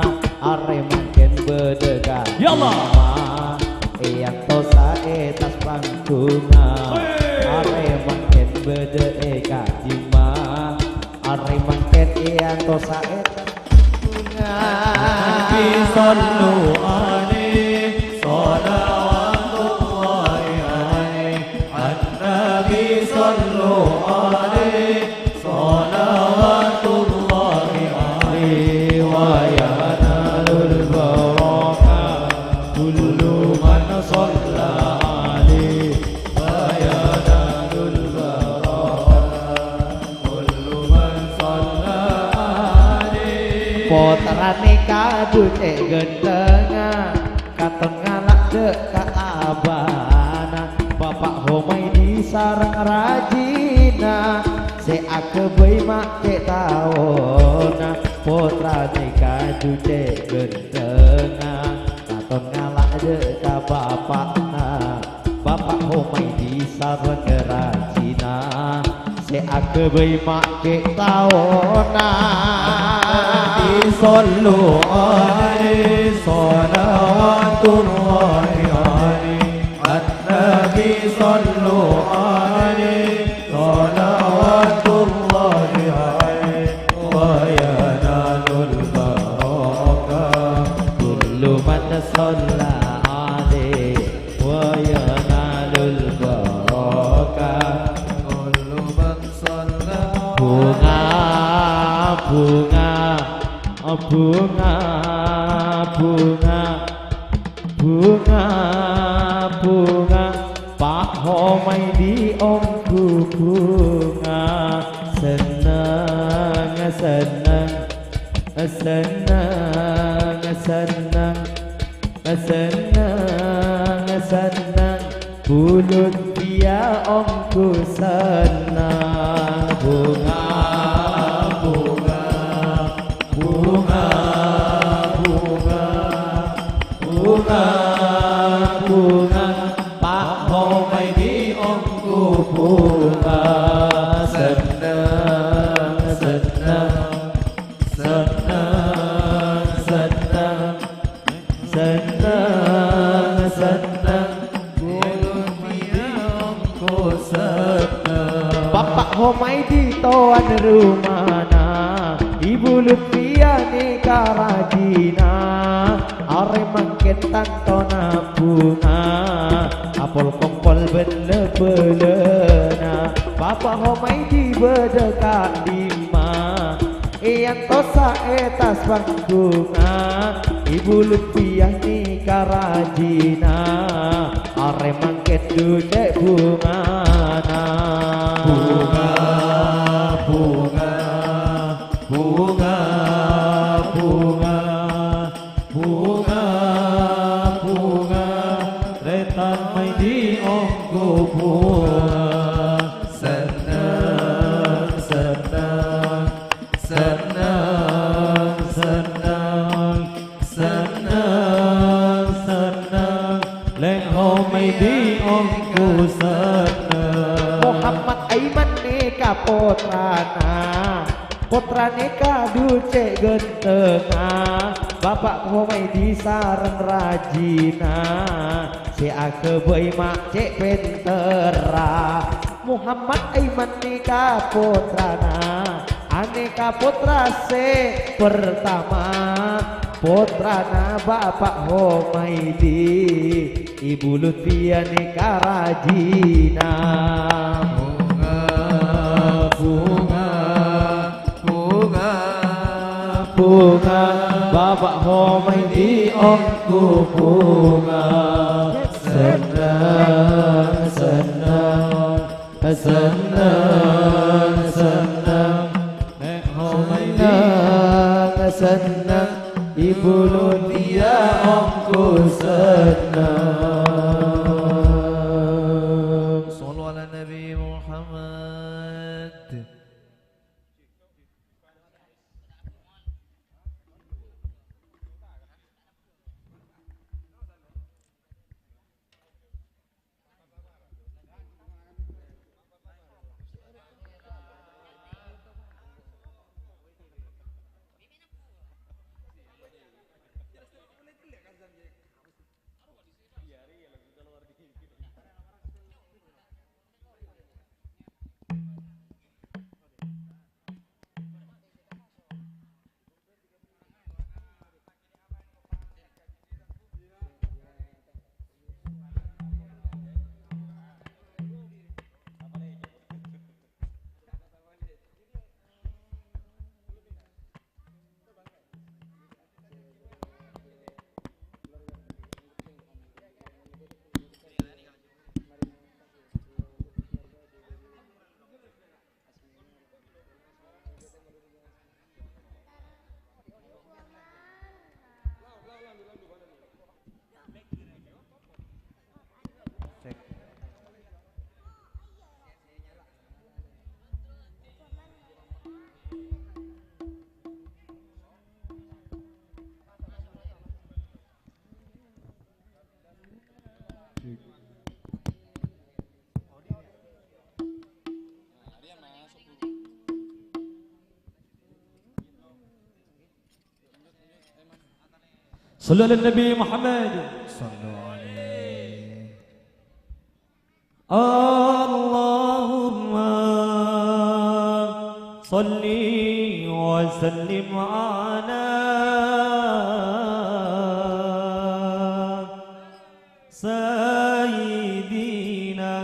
Arè mangkèn bâdâ ka Ya Allah. Jimma, èantosa è attas pangghungnga. Wih. Arè mangkèn bâdâ è ka Jimma. Arè mangkèn èantosa è Nabi sallu alaihi, salawatullahi alaihi. An-Nabi sallu alaihi, salawatullahi alaihi. Wa yanalul barakah kullu man shalla alaihi. Wa yanalul barakah kullu man shalla alaihi. Pottrana kadu cè' ghântengnga, katon ngala' dâ' ka abana. Bapa' Homaidi sareng rajina, sè aghâbây ma' cè' taona, pottrana kaju cè' ghântengnga, katon ngala' dâ' ka bapa'na. Bapa' Homaidi sareng rajina, sè aghâbây ma' cè' taona. Nabi sallu alaihi, salawatullahi alaihi. An-Nabi sallu alaihi, salawatullahi alaihi. Wa yanalul barakah kullu man shalla alaihi. Wa yanalul barakah kullu man shalla. Bhunga, bhunga, bhunga, bhunga, bhunga, bhunga. Pa' Homaidi ongghu bhunga. Senneng, senneng, senneng, senneng. Senneng, senneng, Bu Lutfia ongghu senneng. Bhunga, bhunga, bhunga, bhunga, bhunga, bhunga, Pa' Homaidi ongghu bhunga. Senneng, senneng, senneng, senneng. Senneng, senneng, Bu Lutfia ongghu senneng. Bapa' Homaidi towan rumana, Ibu Lutfia nèka rajina. Arè mangkèn tantona bhunga, apol-kompol bân la-bâlâna. Bapa' Homaidi bâdâ ka'dimma. Èantosa è attas pangghungnga, Ibu Lutfia nèka rajina, arè mangkèn dhu cè' bhungana. Bhunga, bhunga, bhunga, bhunga, bhunga, bhunga, Rètan Maidi ongghu bhunga. Senneng, senneng, Senneng, senneng, senneng, senneng, Lè' Homaidi ongghu senneng. Muhammad Aiman nèka pottrana, pottra nèka dhu cè' ghântengnga, Bapa' Homaidi sareng rajina, sè aghâbây ma' cè' pènterra. Muhammad Aiman nèka pottrana, anèka pottra sè partama, pottrana Bapa' Homaidi, Ibu Lutfia nèka rajina. Bhunga, bhunga, bhunga, bhunga, Bapa' Homaidi ongghu bhunga. Senneng, senneng, senneng, senneng, Lè' Homaidi. Senneng, senneng, Ibu Lutfia ongghu senneng. Shallu ala Nabi Muhammad. صلوا على النبي محمد. صلوا عليه. اللهم صل وسلم على سيدنا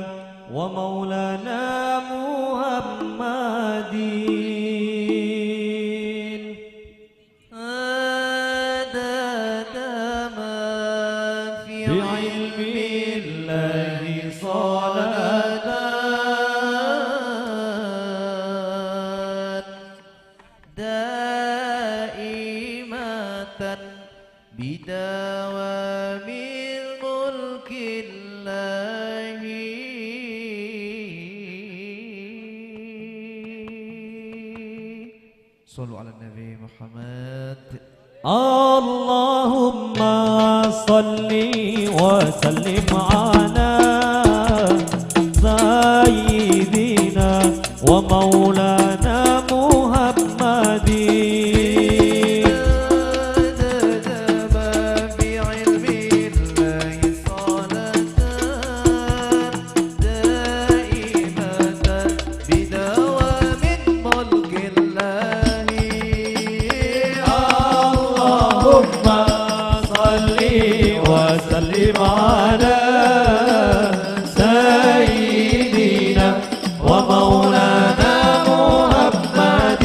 ومولانا محمد. عدد ما في علم الله صلاة دائمة بدوام ملك الله. صلوا على النبي محمد. اللهم صل وسلم على سيدنا ومولانا محمد. عدد ما في علم الله صلاة دائمة بدوام ملك الله. اللهم صل وسلم على سيدنا ومولانا محمد.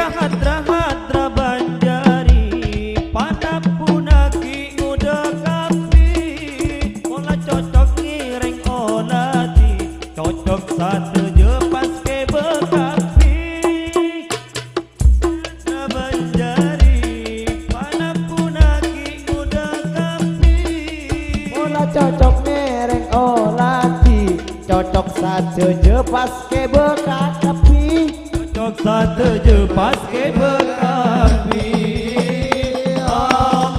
Hadra-hadra Banjari, panampunagi ngodâ kabbhi. Pola cocok ngèrèng oladhi, cocok sadhâjâ pas kèbâ kabbhi. Hadra Banjari, panampunagi ngodâ kabbhi. Pola cocok ngèrèng oladhi, cocok sadhâjâ pas kèbâ kabbhi. Cocok sadhâjâ pas kèbâ kabbhi.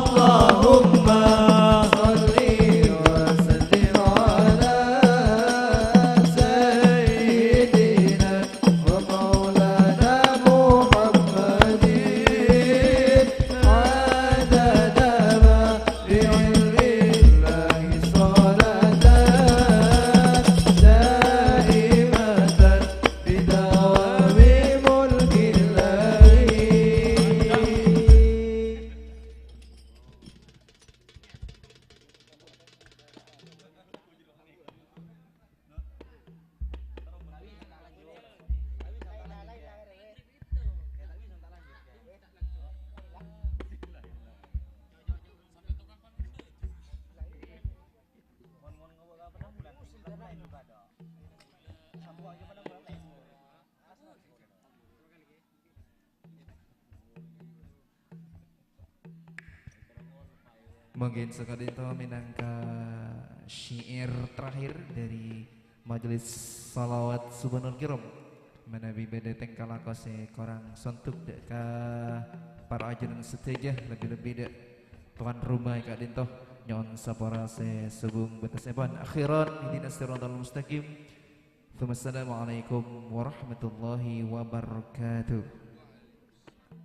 Allahumma shalli wa sallim ala sayyidina wa maulana Muhammadin adada ma fi ilmillahi salatan daimatan bidawami mulkillahi. Mungkin saka'dinto mènangka syair terakhir dari majelis salawat Subhanal Kiram. Manabi bâdâ tèngka lako sè korang sondhuk dâ' ka para ajunan sadhâjâ, lebbi-lebbi dâ' tuan rumah ka'dinto, nyo'on sapora sè sobung bâtessèpon. Akhiran, ihdinas siratal mustaqim. Tsumma assalamualaikum warahmatullahi wabarakatuh.